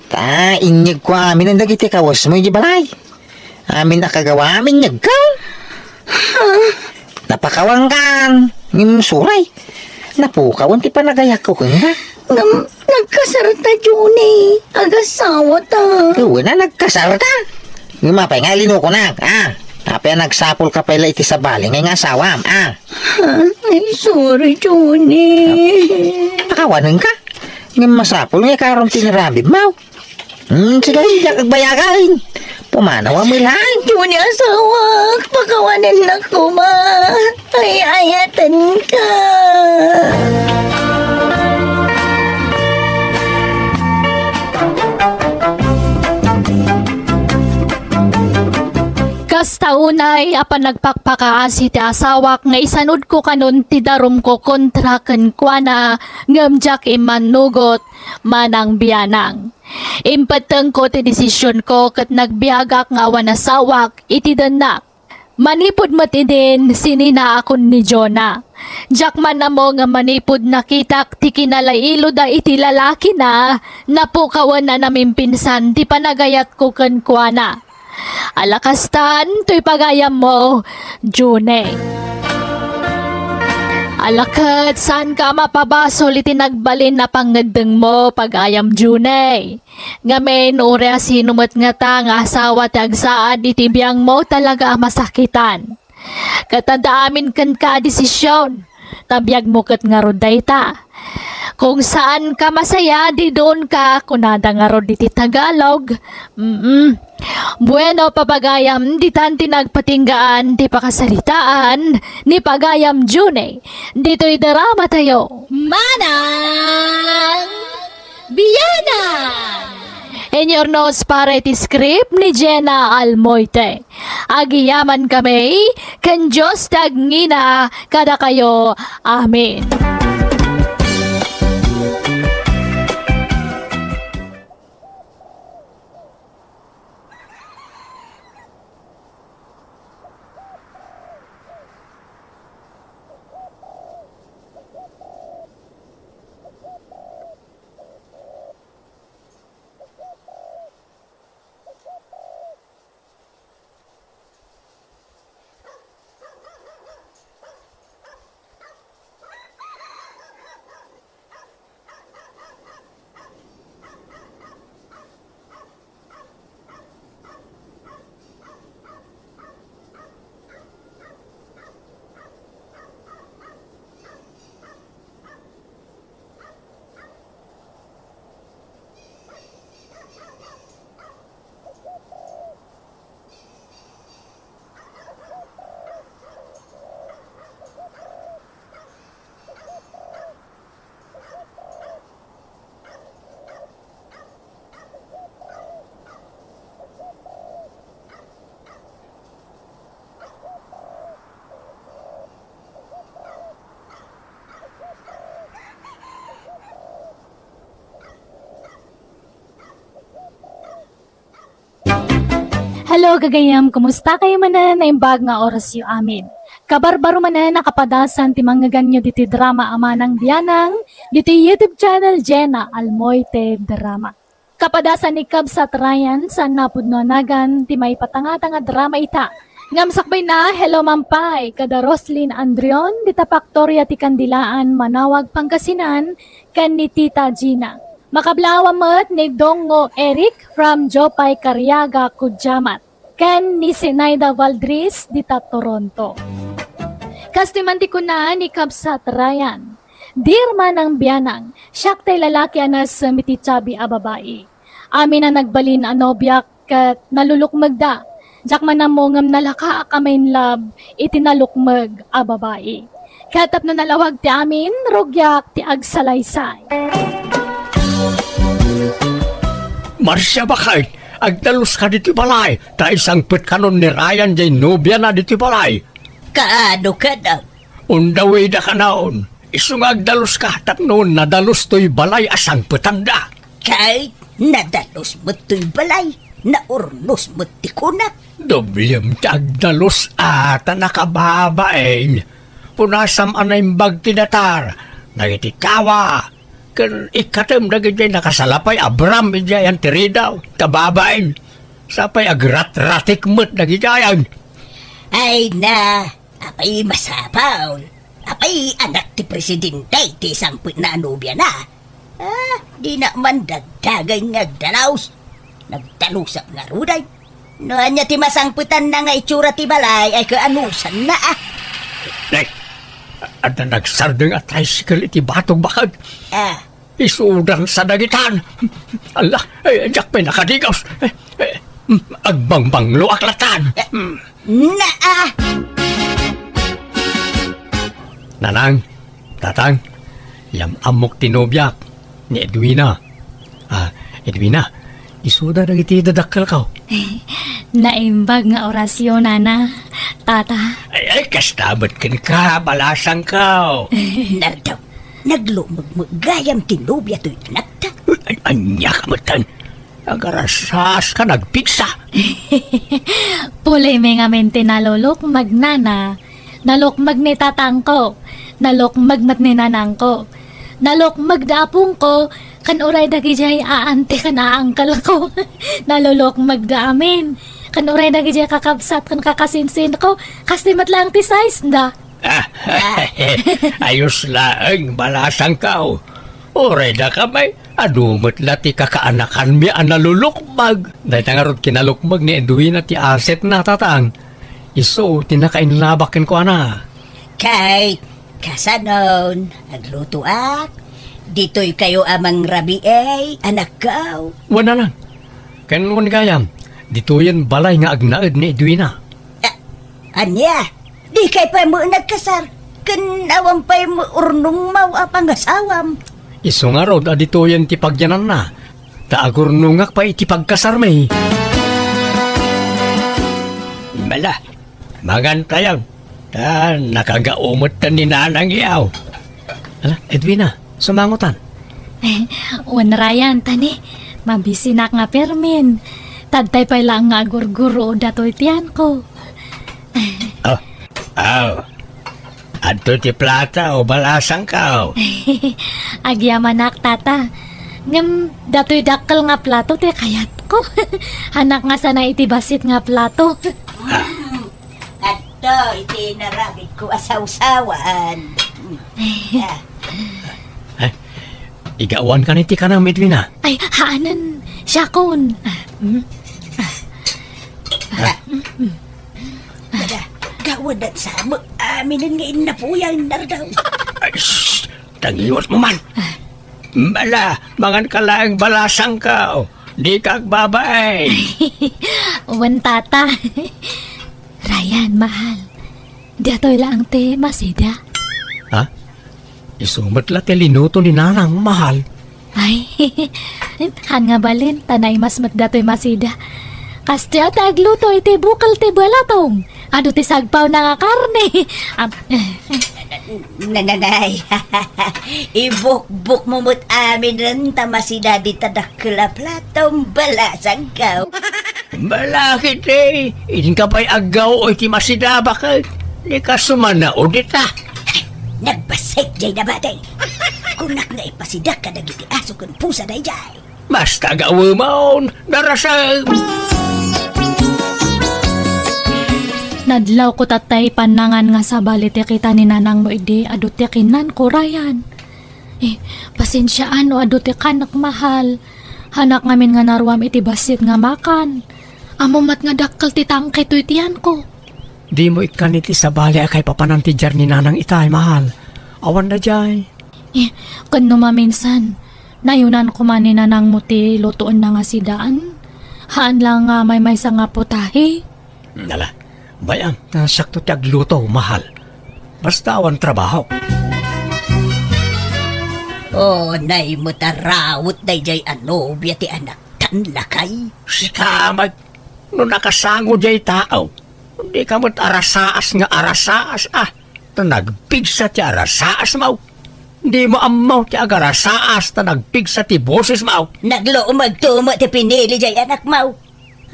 Ta, inyegko amin dagiti kawesmo iti balay. Amin a kagawam, inyegko. Ha? Napakawankan. Ngem suray. Napukawan ti panagayatko kenka. Ngem nagkasarta, Johnny. Agasawata. Wen a nagkasarta. Ngem apay nga ilinukonak, ah? Apay a nagsapulka pay la iti sabali ngay nga asawam, ah? Ay, sorry, Johnny. Pakawanenka. Ngem masapul nga ikarom ti inaramidmo. Hmm, sige, diak agbayagan. Pumanaw a milay. Johnny, asawak, pakawanennak koma. Ay-ayatenka. Kasta unay a panagpakpakaasi ti asawak nga isanudko kanon ti darumko kontra kenkuana, ngem diak immannugot, manang bianang. Impettengko ti desisionko ket nagbiagak nga awan asawak iti dennak. Manipud met idin, sininaakon ni Jonah. Diak man ammo nga manipud nakitak ti kinalailoda iti lalakina, napukawen a namimpinsan ti panagayatko kenkuana. Ala kastan, toy pagayammo, June. Ala ket, saanka a mapabasol iti nagbalin a pangngeddengmo, pagayam June. Ngamin, uray a sino met ngata nga asawa ti agsaad iti biangmo, talaga a masakitan. Ket adda amin kenka a desision, ta biagmo ket ngarud dayta. Kung saan ka masaya, di doon ka, kunada ngarud iti Tagalog. Mm-mm. Bueno, papagayam, ditan ti nagpatinggaan ti pakasaritaan ni pagayam June. Ditoy drama tayo. Manang Bianang! Inurnos para iti script ni Jenna Almoite. Agyamankami, ken Dios ti agngina kadakayo. Amen. Hello, gagayam. Kumusta kayo manen? Naimbag nga orasyo amin. Kabarbaro manen a kapadasan ti mangngegannyo ditoy drama a Manang Bianang, ditoy YouTube channel Jena Almoite Drama. Kapadasan ni Kabsat Ryan, saan napudno a nagan ti maipatangtang a drama ita. Ngem sakbayna, hello man pay kada Roslyn Andrion, dita Paktoria ti Kandilaan, Manaoag, Pangasinan, ken ni Tita Gina. Makablaaw met ni Dongo Eric from Jopay Cariaga, Cudjamat, ken ni Zenaida Valdris dita Toronto. Kastoy man ti kuna ni Kabsat Ryan, "Dear Manang Bianang, siak tay lalaki a nasem iti tiabi a babai. Amin a nagbalin a nobiak ket nalulukmegda. Diak man ammo ngem nalakaak a ma-in love iti nalukmeg a babai. Ket tapno nalawag ti amin, rugiak ti agsalaysay." Marcia, baket, agdaluska ditoy balay, ta isangpetkanon ni Ryan jay nobiana ditoy balay. Kaano kada? Undawida kanon. Isu nga agdaluska tapno nadalus toy balay a sangpetanda. Kay nadalus met toy balay, naurnos met ti kunak. Doblem ti agdalus a ta nakababain. Punasam a naimbag ti datar dagiti tawa, ken ikkatem dagidiay nakasalapay a bram idiay anti ridaw, kababain. Sapay agratratik met dagidiayan. Ay na, apay masapul? Apay anak ti presidente ti sangpetna a nobiana? Ah, dina man dagdagen nga agdalus. Nagdalusak ngaruden. No ania ti masangpetanna nga itsura ti balay, ay kaanusanna, ah. Nay, adda nagsardeng a tricycle iti batog, baket. Ah. Isudan sa dagitan. Ala, eh, diak pay nakadigos. Eh, eh, agbangbangloak latan. Naa! Nanang, tatang, yam-ammok ti nobiak, ni Edwina. Ah, Edwina, isuda dagiti dadakkelko. Naimbag nga orasyon, nana, tata. Ay, ay, kasta met kenka, balasangko. Nardaw, naglumegmek gayam ti nobia toy anakta. Uy, an-, ania ka metten? Agarasas ka nagpigsa. Pulimi ngamin ti nalulukmeg, nana. Nalukmeg ni tatangko. Nalukmeg met ni nanangko. Nalukmeg da apongko, kan uray dagidiay aanti kan aangkelko. Nalulukmeg da amin. Kan uray dagidiay kakabsat kan kakasinsinko, kastoy met laeng ti size da. Ah, ayos laeng, balasangko. Uray dakami, adu met la ti kakaanakanmi a nalulukmeg. Dayta ngarud kinalukmeg ni Edwina ti asetna, tatang. Isu ti nakainlabak kenkuana. Kay, kasanon, aglutoak. Ditoy kayo a mangrabii, anakko. Wen, nanang. Ken wen gayam, ditoyen balay nga agnaed ni Edwina. A-, ania? Dikay pay met nagkasar? Ken awan pay met urnongmo a pangasawam? Isu ngarud a ditoyen ti pagyananna, ta agurnongak pay iti pagkasarmi. Mala, mangan tayo. Ta nakagao met ta ni nanang yaw. Ala, Edwina, sumangotan. Wen, Ryan, tani, mabisinak nga permin. Tadtay pay laeng nga agurguro datoy tianko. Oh, oh. Adto ti plato, balasangko. Agyamanak, tata. Ngem, datoy dakkel nga plato ti kayatko. Hanak nga sana iti bassit nga plato. Ah. Adto iti narabitko a sawsawan. Ah. Ay, igawan ka ni ti kanam, Edwina? Ay, haanen, siakon. Ah, mm. Ah. Kada, gawadan sa mo, aminen nga innapuyan, Nardaw. Ay, shh! Tangiwat mo man! Bala, mangan ka laeng, balasangko. Dika agbabain. Wen, tata. Ryan, mahal. Datoy laeng ti masida. Ha? Isu met la ti linuto ni nanang, mahal. Ay, han nga balin, ta naimas met datoy masida. Kastoy ti agluto iti bukel ti balatong. Adu ti sagpawna nga karne. Am-, Nananay, ibukbukmo met aminen ta masida dita dakkel a platom, balasangko. Balakit, eh, inka pay aggaw iti masida, baket. Di ka sumanaod ita. Nagbassit jay nabati. Kunak nga ipasidak kadagiti aso ken pusa dayjay. Basta gawemon, darasem. Nadlawko tattay pannangan nga sabali ti kita ni nanangmo idi adu ti kinanko, Ryan. Eh, pasensiaan no adu ti kanak, mahal. Hanak ngamin nga naruam iti bassit nga makan. Ammom met nga dakkel ti tangke toy tiyanko. Dimo ikkan iti sabali a kaipapanan ti diar ni nanang itay, mahal. Awan dayjay. Eh, ken no maminsan, nayunan koma ni nanangmo ti lutoenna nga sidaan? Haan la nga maymaysa nga putahe? Ala, bay-am, ta siakto ti agluto, mahal. Basta awan trabahok. Oh, nay met a rawet dayjay a nobia ti anaktan, lakay. Sika met, no nakasango jay tao, dika met arasaas nga arasaas, ah. Ta nagpigsa ti arasaasmo. Dimo ammo ti agarasaas ta nagpigsa ti bosesmo. Naglumegto met ti pinili jay anakmo.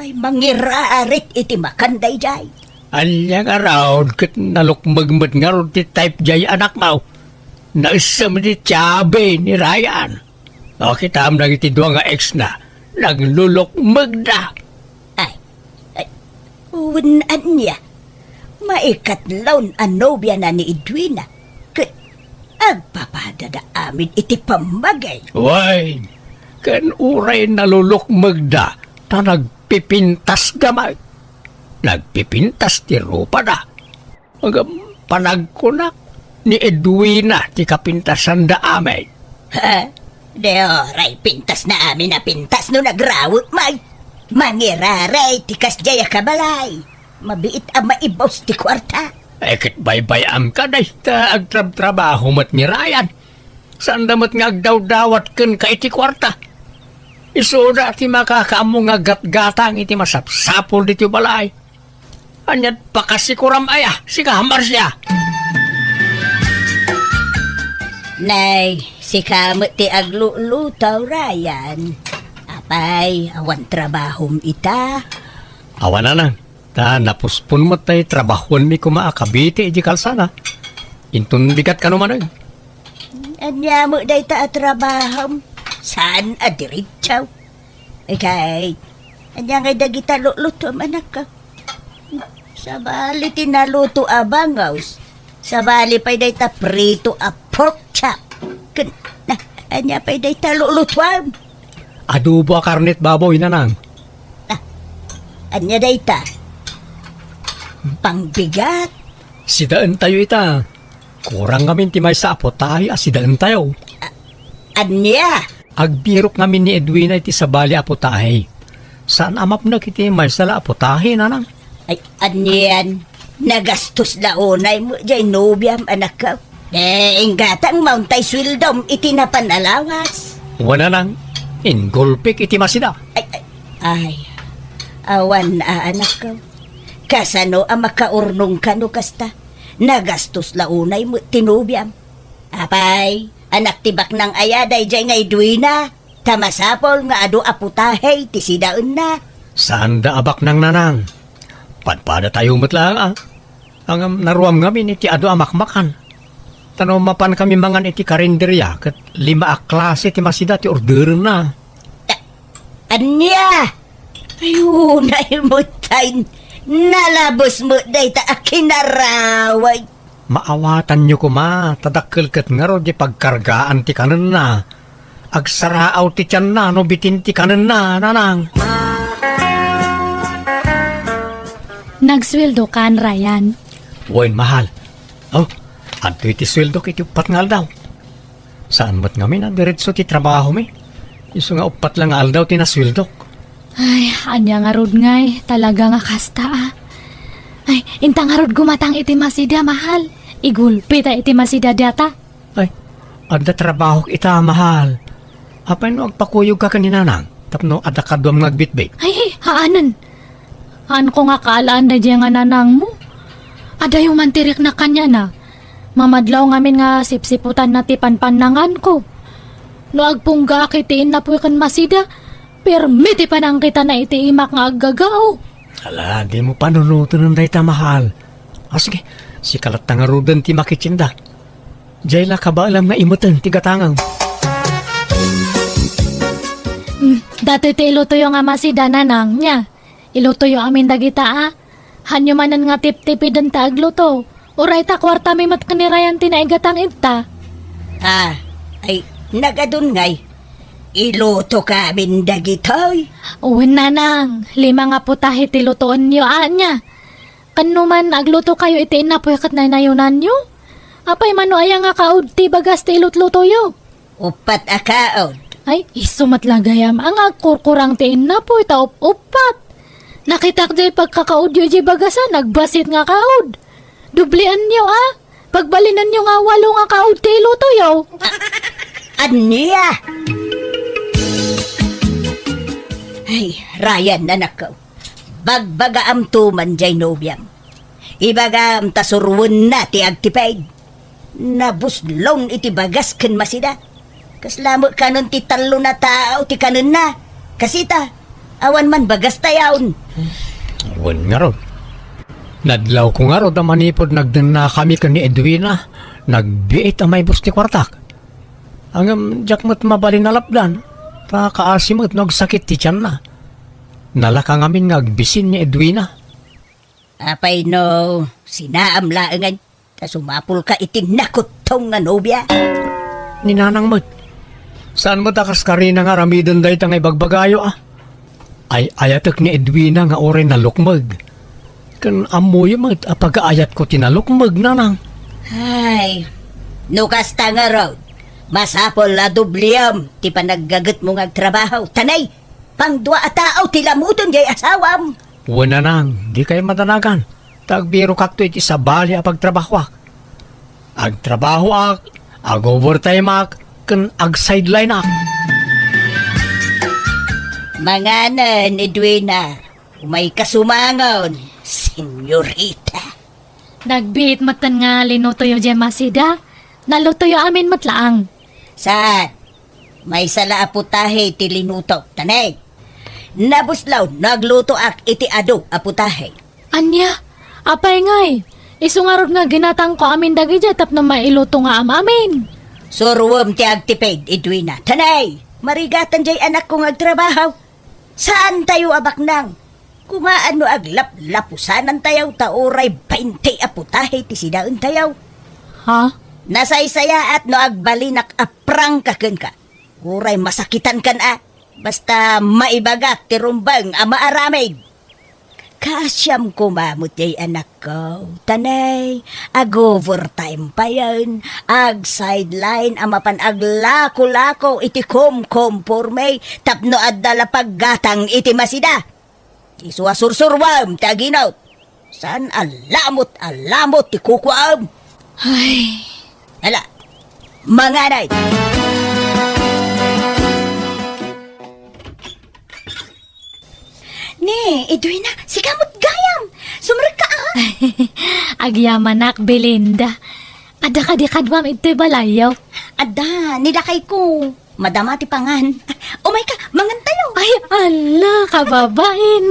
Ay, mangirarit iti makan dayjay. Ania ngarud ket nalukmeg met ngarud ti type jay anakmo? Naessem ti tiabe ni Ryan. O, kitam dagiti dua nga ex na, naglulukmegda. Ay, ay, wen ania? Maikatlaon a nobiana ni Edwina, ket agpapadada amin iti pammagay. Wen, ken uray nalulukmegda, ta nagpipintasda met. Nagpipintas ti rupada. Ngem panagkunak, ni Edwina ti kapintasanda amin. Ha? Di oray pintasna amin a pintas no nagrawek met. Mangiraray ti kasdiay a kabalay. Mabiit a maibus ti kuarta. Eh, ket baybay-amka dayta agtrabtrabaho met ni Ryan. Saanda met nga agdawdawat kenka iti kuarta. Isuda ti makakaammo nga gatgatang iti masapsapul ditoy balay. Ania't pakasikuram aya, sika, Marcia? Nay, sika met ti agluluto, Ryan. Apay, awan trabahom ita? Awan, nanang. Ta napuspon met tay trabahuenmi koma a kabiti iti kalsada. Inton bigat kano manen. Ania met dayta a trabahom? Saan a diretso? Ikay, ania ngay dagita lulutom, anakko? Sabali ti naluto a bangus. Sabali pay dayta prito a pork chop. Ken, na, ania pay dayta lulutuam? Adobo a karnet baboy, nanang. Ah, ania dayta? Pangbigat? Sidaentayo ita. Kurang ngamin ti maysa a putahe a sidaentayo. A-, ania? Agbirok ngamin ni Edwina iti sabali a putahe. Saan a mapnek iti maysa la a putahe, nanang. Ay, anian? Nagastos la unay met jay nobiam, anakko. Eh, inggatang maun tay sueldom iti napan a lawas. Wen, nanang, inggulpik iti masida. Ay, ay, ay. Awan a, anakko. Kasano a makaurnongka no kasta? Nagastos la unay met ti nobiam. Apay, anak ti baknang aya dayjay nga Edwina, ta masapul nga adu a putahe ti sidaenna. Saanda a baknang, nanang. Padpadatayo met laeng, a. Ngem naruam ngamin iti adu a makmakan. Ta no mapankami mangan iti karinderia, ket lima a klase ti masida ti orderenna. Ta-, ania? Ay, unay met tay nalabes met dayta a kinaraway. Maawatanyo koma, ta dakkel ket ngarud ti pagkargaan ti kanenna. Agsaraaw ti tianna no bitin ti kanenna, nanang. Nagsueldokan, Ryan? Wen, mahal. Oh, adtoy ti sueldok iti uppat nga aldaw. Saan met ngamin a diretso ti trabahomi. Isu nga uppat la nga aldaw ti nasueldok. Ay, ania ngarud ngay, talaga nga kasta, a. Ay, inta ngarud gumatang iti masida, mahal. Igulpi ta iti masida dayta. Ay, adda trabahok ita, mahal. Apay no agpakuyogka ken ni nanang, tapno adda kaduam nga agbitbit? Ay, haanen. Haanko nga kaalaan daydiay nga nanangmo. Adayo man ti rikna kaniana. Mamadlaw ngamin nga sipsiputanna ti panpannanganko. No agpunggaak iti innapoy ken masida, permi ti panangkitana iti imak nga aggagao. Ala, dimo panunoten dayta, mahal. Ah, sige, Sika latta ngaruden ti makitienda. Diay la kabaelam nga imeten ti gatangem. Hmm, datoy ti ilutoyo nga masida, nanang, nia. Ilutoyo amin dagita, a. Hanyo manen nga tiptipiden ta agluto. Uray ta kuartami met ken ni Ryan ti naigatang ita. Ah, ay, nagadun ngay. Ilutoka amin dagitoy. Wen, nanang, lima nga putahe ti lutoenyo, ania. Ken no man aglutokayo iti innapuy ket naynayonanyo? Apay mano aya nga kaud ti bagas ti ilutlutoyo? Uppat a kaud. Ay, isu met la gayam a nga agkurkurang ti innapuy ta up-uppat. Nakitak diay pagkakaudyo idiay bagas a nagbasit nga kaud. Dublianyo, a. Pagbalinanyo nga walo nga kaud ti ilutoyo. Ania? Ay, Ryan, anakko. Bagbagaamto man diay nobiam. Ibagam ta suroenna ti agtipid. Nabuslon iti bagas ken masida. Kasla met kanen ti tallo a tao ti kanenna. Kasita, awan man bagas tayon. Wen ngarud. Nadlawko ngarud a manipud nagdennakami ken ni Edwina, nagbiit a maibus ti kuartak. Ngem diak met mabalin a lapdan, ta kaasi met no agsakit ti tianna. Nalaka ngamin nga agbisin ni Edwina. Apay no sinaam laengen ta sumapulka iti nakuttong nga nobia? Ni nanang met. Saan met a kas karina nga aramiden dayta nga ibagbagayo, a? Ay-ayatek ni Edwina nga uray nalukmeg. Ken ammoyo met a pagaayatko ti nalukmeg, nanang. Ay, no kasta ngarud, masapul a dubliam ti panaggagetmo nga agtrabaho. Tanay, pangdua a tao ti lamuton diay asawam. Wen, nanang, dikay madanagan. Ta agbirokakto iti sabali a pagtrabahoak. Agtrabahoak, ag-overtimeak, ken ag-sidelineak. Manganen, Edwina. Umayka sumangon, senyorita. Nagbiit metten nga linutoyo diay masida. Nalutoyo amin met laeng. Saan? Maysa la a putahe ti linutok, tanay. Nabuslaw no aglutoak iti adu a putahe. Ania? Apay ngay? Isu ngarud nga ginatangko amin dagidiay tapno mailuto nga am-amin. Suroem ti agtipid, Edwina. Tanay, marigatan diay anakko nga agtrabaho. Saantayo a baknang. Kumaan no aglaplapusanantayo ta uray baynte a putahe ti sidaentayo. Ha? Nasaysayaat no agbalinak a prangka kenka. Uray masakitankan a. Basta maibagak ti rumbeng a maaramid. Kaasiam koma met diay anakko. Tanay, ag-overtime payen, ag-sideline a mapan aglako-lako iti komkomporme tapno adda la paggatang iti masida. Isu a sursuruem ti aginot. Saan a lamot a lamot ti kukuam. Ay. Ala, manganay. Ni, Edwina, sika met gayam. Sumrekka, a. Agyamanak, Belinda. Adda kadi kaduam iti balayyo? Adda, ni lakayko. Madama ti pangan. Umayka, mangantayo. Ay, ala, kababain.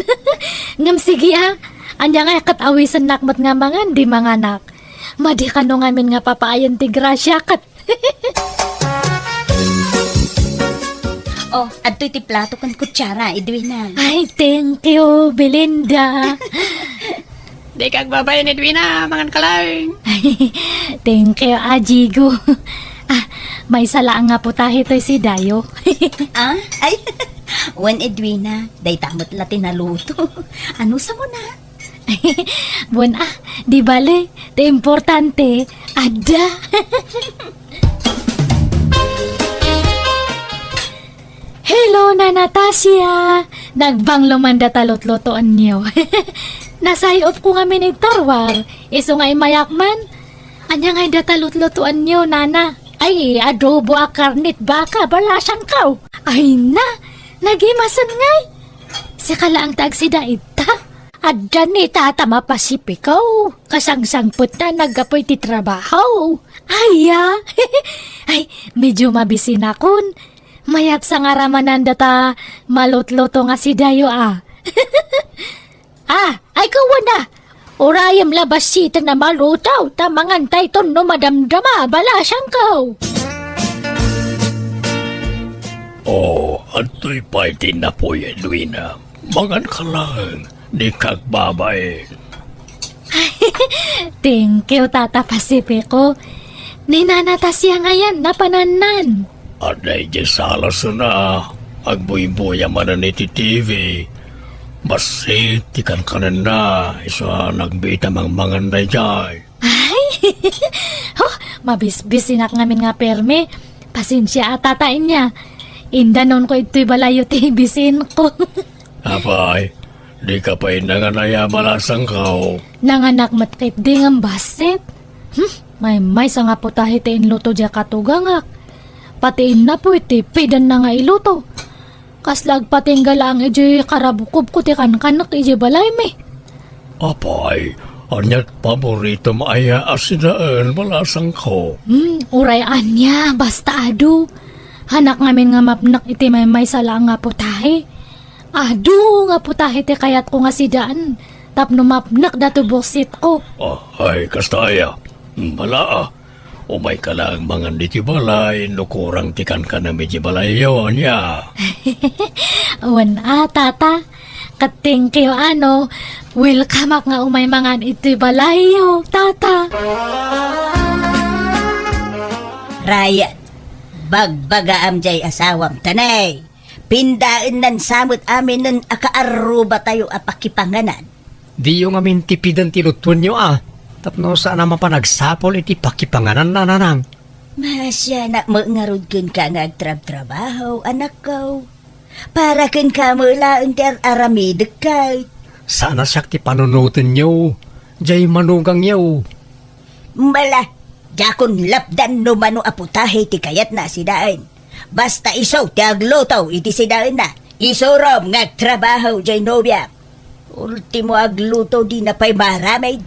Ngem sige, a. Ania nga ket awisennak met nga mangan, di manganak. Madi kano ngamin nga papaayen ti grasya ket. Oh, adtoy ti plato ken kutsara, Edwina. Ay, thank you, Belinda. Dika agbabain, Edwina, manganka laeng. Thank you, a, Jigo. A, maysa laeng nga putahe toy sidayo. A? Ay, wen, Edwina, dayta met la ti naluto. Anusam na? Wen, a, di bale, ti importante, adda. Hello, Nana Tasia! Nagbanglo man data lutlutoenyo. Nasay-opko ngamin iti toruar, isu nga immayak man. Ania ngay data lutlutoenyo, Nana? Ay, adobo a karnet baka, balasangko. Ay na, nagimasen ngay. Sika laeng ti agsida ita. Adda ni Tata mapasipiko. Kasangsangpetna naggapu iti trabaho. Aya! Ay, medyo mabisinakon. Mayat sa nga ramanan data malutluto nga sidayo, a. A, ay, kuwan na! Urayem la bassit a maluto, ta mangantayton no madamdama, balasangko. O, adtoy pay ti napuy, Edwina. Manganka laeng, dika agbabain. Thank you, Tata Pacifico. Ni Nana Tasia ngayen, napanannan. Adda idiay sala suna, agbuybuya manen iti T V. Bassit ti kankanenna, isu a nagbiit a mangmangan daydiay. Ay! Oh, mabisbisinak ngamin nga permi. Pasensia a, Tata, ania. Indanonko idtoy balayyo ti bisinko. Apay, dika pay nangan aya, balasangko? Nanganak met ketdi ngem bassit. Hmm, maymaysa nga putahe ti inluto diay katugangak. Pati innapoy ti pidanna nga iluto. Kasla agpatingga laeng idiay karabukobko ti kankanak idiay balaymi. Apay, ania't paboritom aya a sidaen, balasangko? Hmm, uray ania, basta adu. Hanak ngamin nga mapnek iti maymaysa laeng nga putahe. Adu nga putahe ti kayatko nga sidaen tapno mapnek datoy buksitko. Ah, ay, kasta aya. Bala, ah. Umayka laeng mangan ditoy balay no kurang ti kankanem idiay balayyo, ania? Wen a, Tata. Ket thank you, ano. Welcomeak nga umay mangan itoy balayyo, Tata. Ryan, bagbagaam diay asawam, tanay. Pindaennan sa met aminen a kaarrubatayo a pakipanganan. Diyo ngamin ti piden ti lutuenyo a, tapno saan a mapan agsapul iti pakipangananna, nanang. Maasianak met ngarud kenka nga agtrabtrabaho, anakko. Para kenka met laeng ti ar-aramidek kay. Saan a siak ti panunotenyo, diay manugangyo. Mala, diakon lapdan no mano a putahe ti kayatna a sidaen. Basta isu ti agluto iti sidaenna. Isurom nga agtrabaho diay nobiam. Ultimo agluto dina pay maaramid.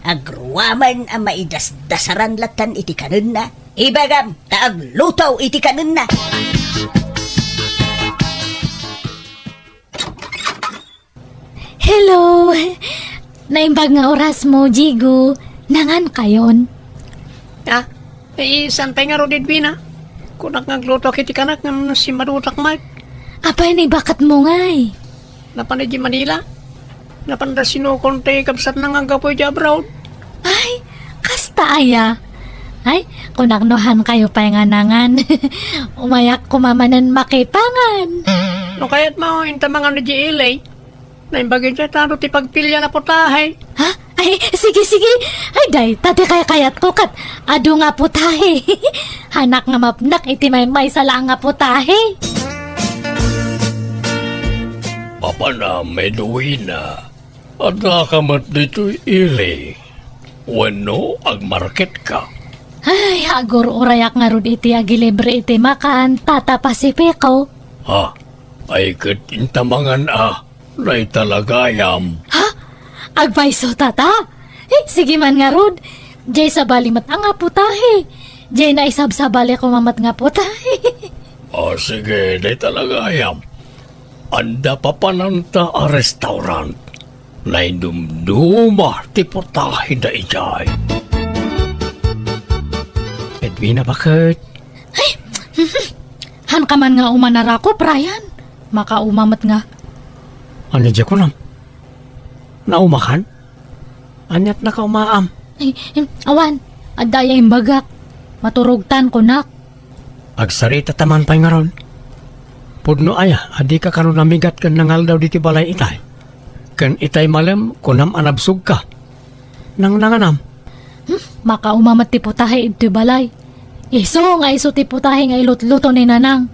Agruaman a maidasdasaran lattan iti kanenna. Ibagam ta agluto iti kanenna. Hello! Naimbag nga orasmo, Jigo. Nangankayon? Ah, eh, saan pay ngarud, Edwina? Kunak nga aglutoak iti kanak ngem simmadutak met. Apay, naibaketmo ngay? Napan idiay Manila. Napanda sinukon ti kabsatna nga aggapu idiay abroad. Ay, kasta aya. Ay, kunak no haankayo pay nga nangan. Umayak koma manen makipangan. No kayatmo, inta mangan idiay ili. Naimbag idiay tano ti pagpilian a putahe. Ha? Ay, sige, sige. Ay, dayta ti kaykayatko ket adu nga putahe. Hanak nga mapnek iti maymaysa laeng nga putahe. Papanam, Edwina. Addaka met ditoy ili. Wenno agmarketka? Ay, agur-urayak ngarud iti agilibre iti makan, Tata Pacifico. Ha? Ay ket inta mangan a, dayta la gayam. Ha? Agpayso, Tata? Eh, sige man ngarud. Diay sabali met a nga putahe. Diay naisabsabali koma met nga putahe. O, sige, dayta la gayam. Adda papananta a restaurant. Naidumduma ti putaheda idiay. Edwina, baket? Ay! Haanka man nga umanarako, Brian. Makauma met nga. Ania diay kunam? Naumakan? Ania't nakaumaam? Ay, em, awan. Adda aya imbagak. Maturogtan, kunak. Agsaritata man pay ngarud. Pudno aya a dika kano namigat ken nangaldaw ditoy balay itay? Ken itay malem, kunam a nabsogka. Nangnanganam? Hmm, makauma met ti putahe idtoy balay. Isu nga isu ti putahe nga ilutluto ni Nanang.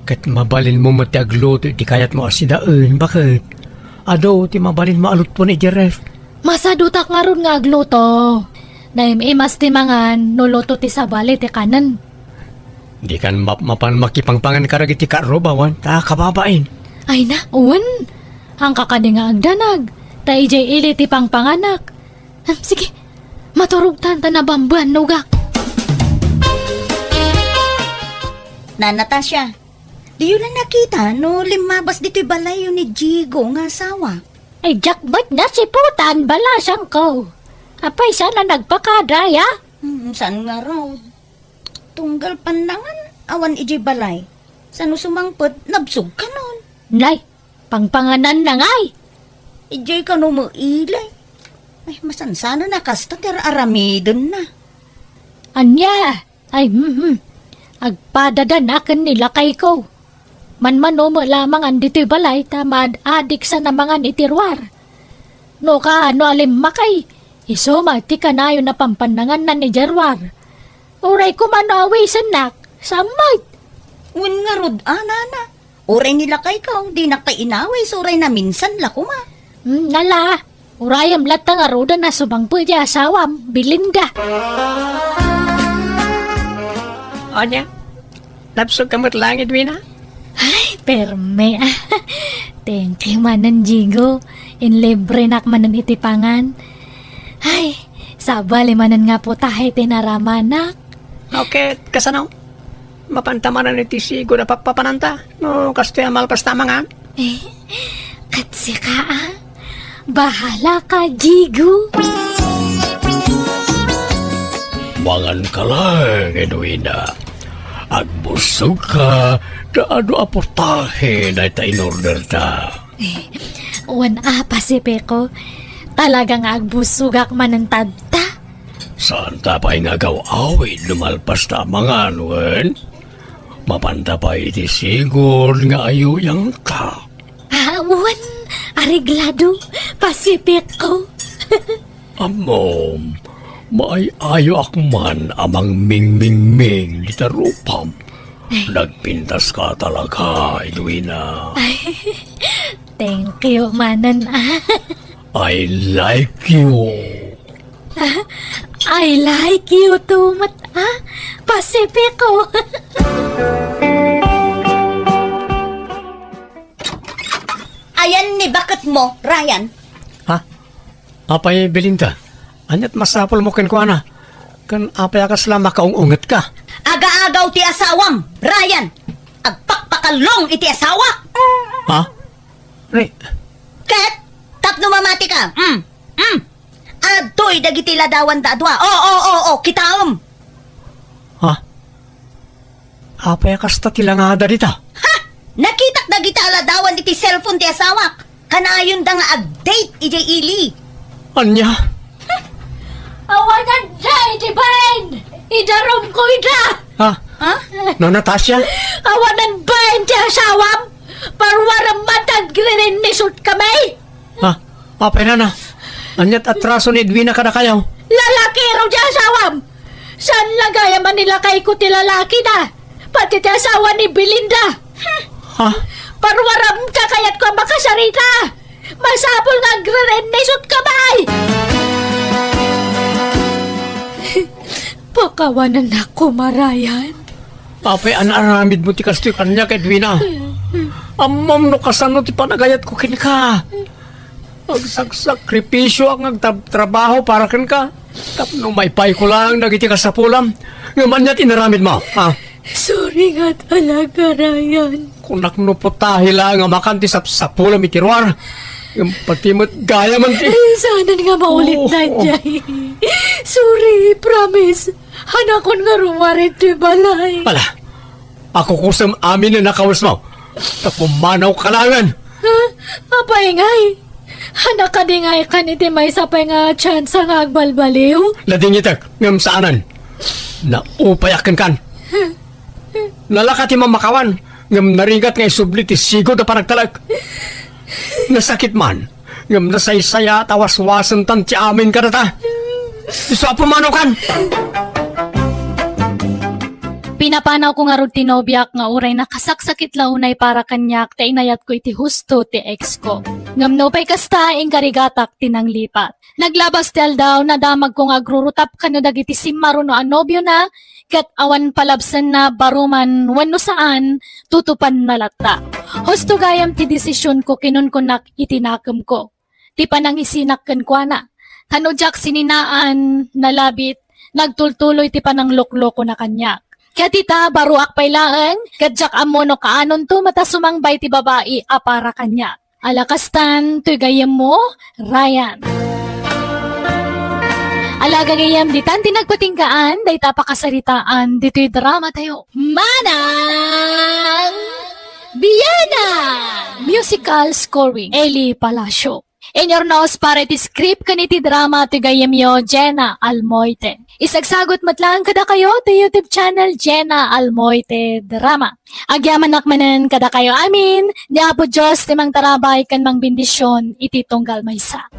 Ket mabalinmo met ti agluto iti kayatmo a sidaen, baket? Adu ti mabalinmo a lutuen idiay ref. Masadutak ngarud nga agluto. Naim-imas ti mangan no luto ti sabali ti kanen. Dikan mapmapan makipangpangan kadagiti kaarrubawan ta kababain. Ay na, wen. Haanka kadi nga agdanag, ta idiay ili ti pangpanganak. Hmm, sige, maturogtan ta nabambanogak. Na, Natasha, diyo la nakita no limmabas ditoy balayyo ni Jigo nga asawa? Ay, diak met nasiputan, balasangko. Apay, saan a nagpakada, ya? Hmm, saan ngarud? Tunggal pannangan, awan idiay balay. Saan no sumangpet, nabsog kanon. Nay, pangpanganan na ngay. Idiay kano mailay. Ay, masansanan a kasta ti ar-aramiden na. Ania? Ay, hmm, hmm. Agpadadanak ken ni lakayko. Manmano met lamangan ditoy balay ta maad-adik sa namangan iti ruar. No kaano a limmakay, isu met ti kanayon a pampannanganna idiay ruar. Uray koma no awisennak, sammet. Wen ngarud, a, nana. Uray ni lakayko, dinak pay inawis, uray naminsan la koma. Hmm, nala, urayem latta ngaruden a sumangpet ti asawam, Belinda. Ania? Nabsog ka met laeng, Edwina? Ay, perme. Thank you manen, Jigo. Inlibrenak manen iti pangan. Ay, sabali manen nga putahe ti naramanak. Okay, kasano? Mapanta manen iti sigud a pappapananta no kastoy a malpas ta mangan? Eh, ket sika, a? Bahala ka, Jigo. Mangan ka laeng, Edwina. Agbusog ka ta adu a putahe dayta in-order ta. Eh, wen a, Pacifico, talaga nga agbusogak manen tadta. Saan ta pay nga agaw-awid no malpas ta mangan, wen? Mapanta pay iti sigud nga ayuyangka. Ah, wen, areglado, Pacifico. Ammom, maay-ayoak man a mangmingmingming dita rupam. Nagpintas ka talaga, Edwina. Thank you manen, a. I like you. I like you too met, a, Pacifico. Ayan ni baketmo, Ryan. Ha? Apay, Belinda? Ania't masapulmo kenkuana? Ken apay a kasla makaung-ungetka? Agaagaw ti asawam, Ryan! Agpakpakallong iti asawak! Ha? Ni? Ket, tapno mamati ka, mm, mm, adtoy dagiti ladawanda a dua. O, o, o, o, kitaem! Ha? Apay a kasta ti langada dita? Ha? Nakitak dagita a ladawan iti cellphone ti asawak. Kanayonda nga ag-date idiay ili. Ania? Awananda iti bain! Idarumko ida! Ha? Ha? No, Natasha? Awanan bain ti asawam? Parwarem man ta agririnnisot kami! Ha? Apay, nana? Ania't atraso ni Edwina kadakayo? Lalakiro ti asawam! Saan la gayam a ni lakayko ti lalakida? Pati ti asawa ni Belinda! Ha? Parwarem ta kayatko a makasarita! Masapul nga agririnnisot kami! Pakawanannak koma, Ryan. Apay a naaramidmo ti kastoy kaniak, Edwina? Ammom no kasano ti panagayatko kenka. Agsaksakripisioak nga agtrabtrabaho para kenka tapno maipayko laeng dagiti kasapulam. Ngem ania't inaramidmo, ha? Sorry nga talaga, Ryan. Kunak no putahe laeng a makan ti sapsapulam iti ruar. Ngem pati met gayam ti... Ay, saanen nga maulit, oo, daydiay. Sorry, promise. Hanakon nga rummuar iti balay. Ala, akukusem amin a nakawesmo. Ta pumanawka laengen. Ha? Apay ngay? Hanak kadi ngay kan iti maysa pay nga tsansa nga agbalbaliw? Nadingitek, ngem saanen. Naupayak kenkan. Nalaka ti mamakawan, ngem narigat nga isubli ti sigud a panagtalek. Nasakit man, ngem nasaysayaat a waswasentan ti amin kadata. Isu a pumanakan! Pinapanawko ngarud ti nobiak nga uray nakasaksakit la unay para kaniak ta inayatko iti husto ti ex ko. Ngem nupay kasta, inkarigatak ti nanglipat. Naglabas ti aldaw, nadamagko nga agrurutap kano dagiti simmaruno a nobiona, ket awan palabsenna, baro man wenno saan, tutupanna latta. Husto gayam ti desisionko, kinunkunak iti nakemko. Ti panangisinak kenkuana. Ta no diak sininaan, nalabit, nagtultuloy ti panangloklokona kaniak. Ket ita, baroak pay laeng, ket diak ammo no kaanonto met a sumangbay ti babai a para kaniak. Ala kastan, toy gayyemmo, Ryan. Ala gagayyem, ditan ti nagpatinggaan, dayta pakasaritaan, ditoy drama tayo. Manang Biana! Musical scoring, Eli Palacio. Inyurnos para iti script ken iti drama ti gayyemyo, Jenna Almoite. Isagsagut met laeng kadakayo ti YouTube channel, Jenna Almoite Drama. Agyamanak manen kadakayo amin, ni Apo Dios ti mangtarabay ken mangbendision iti tunggal maysa.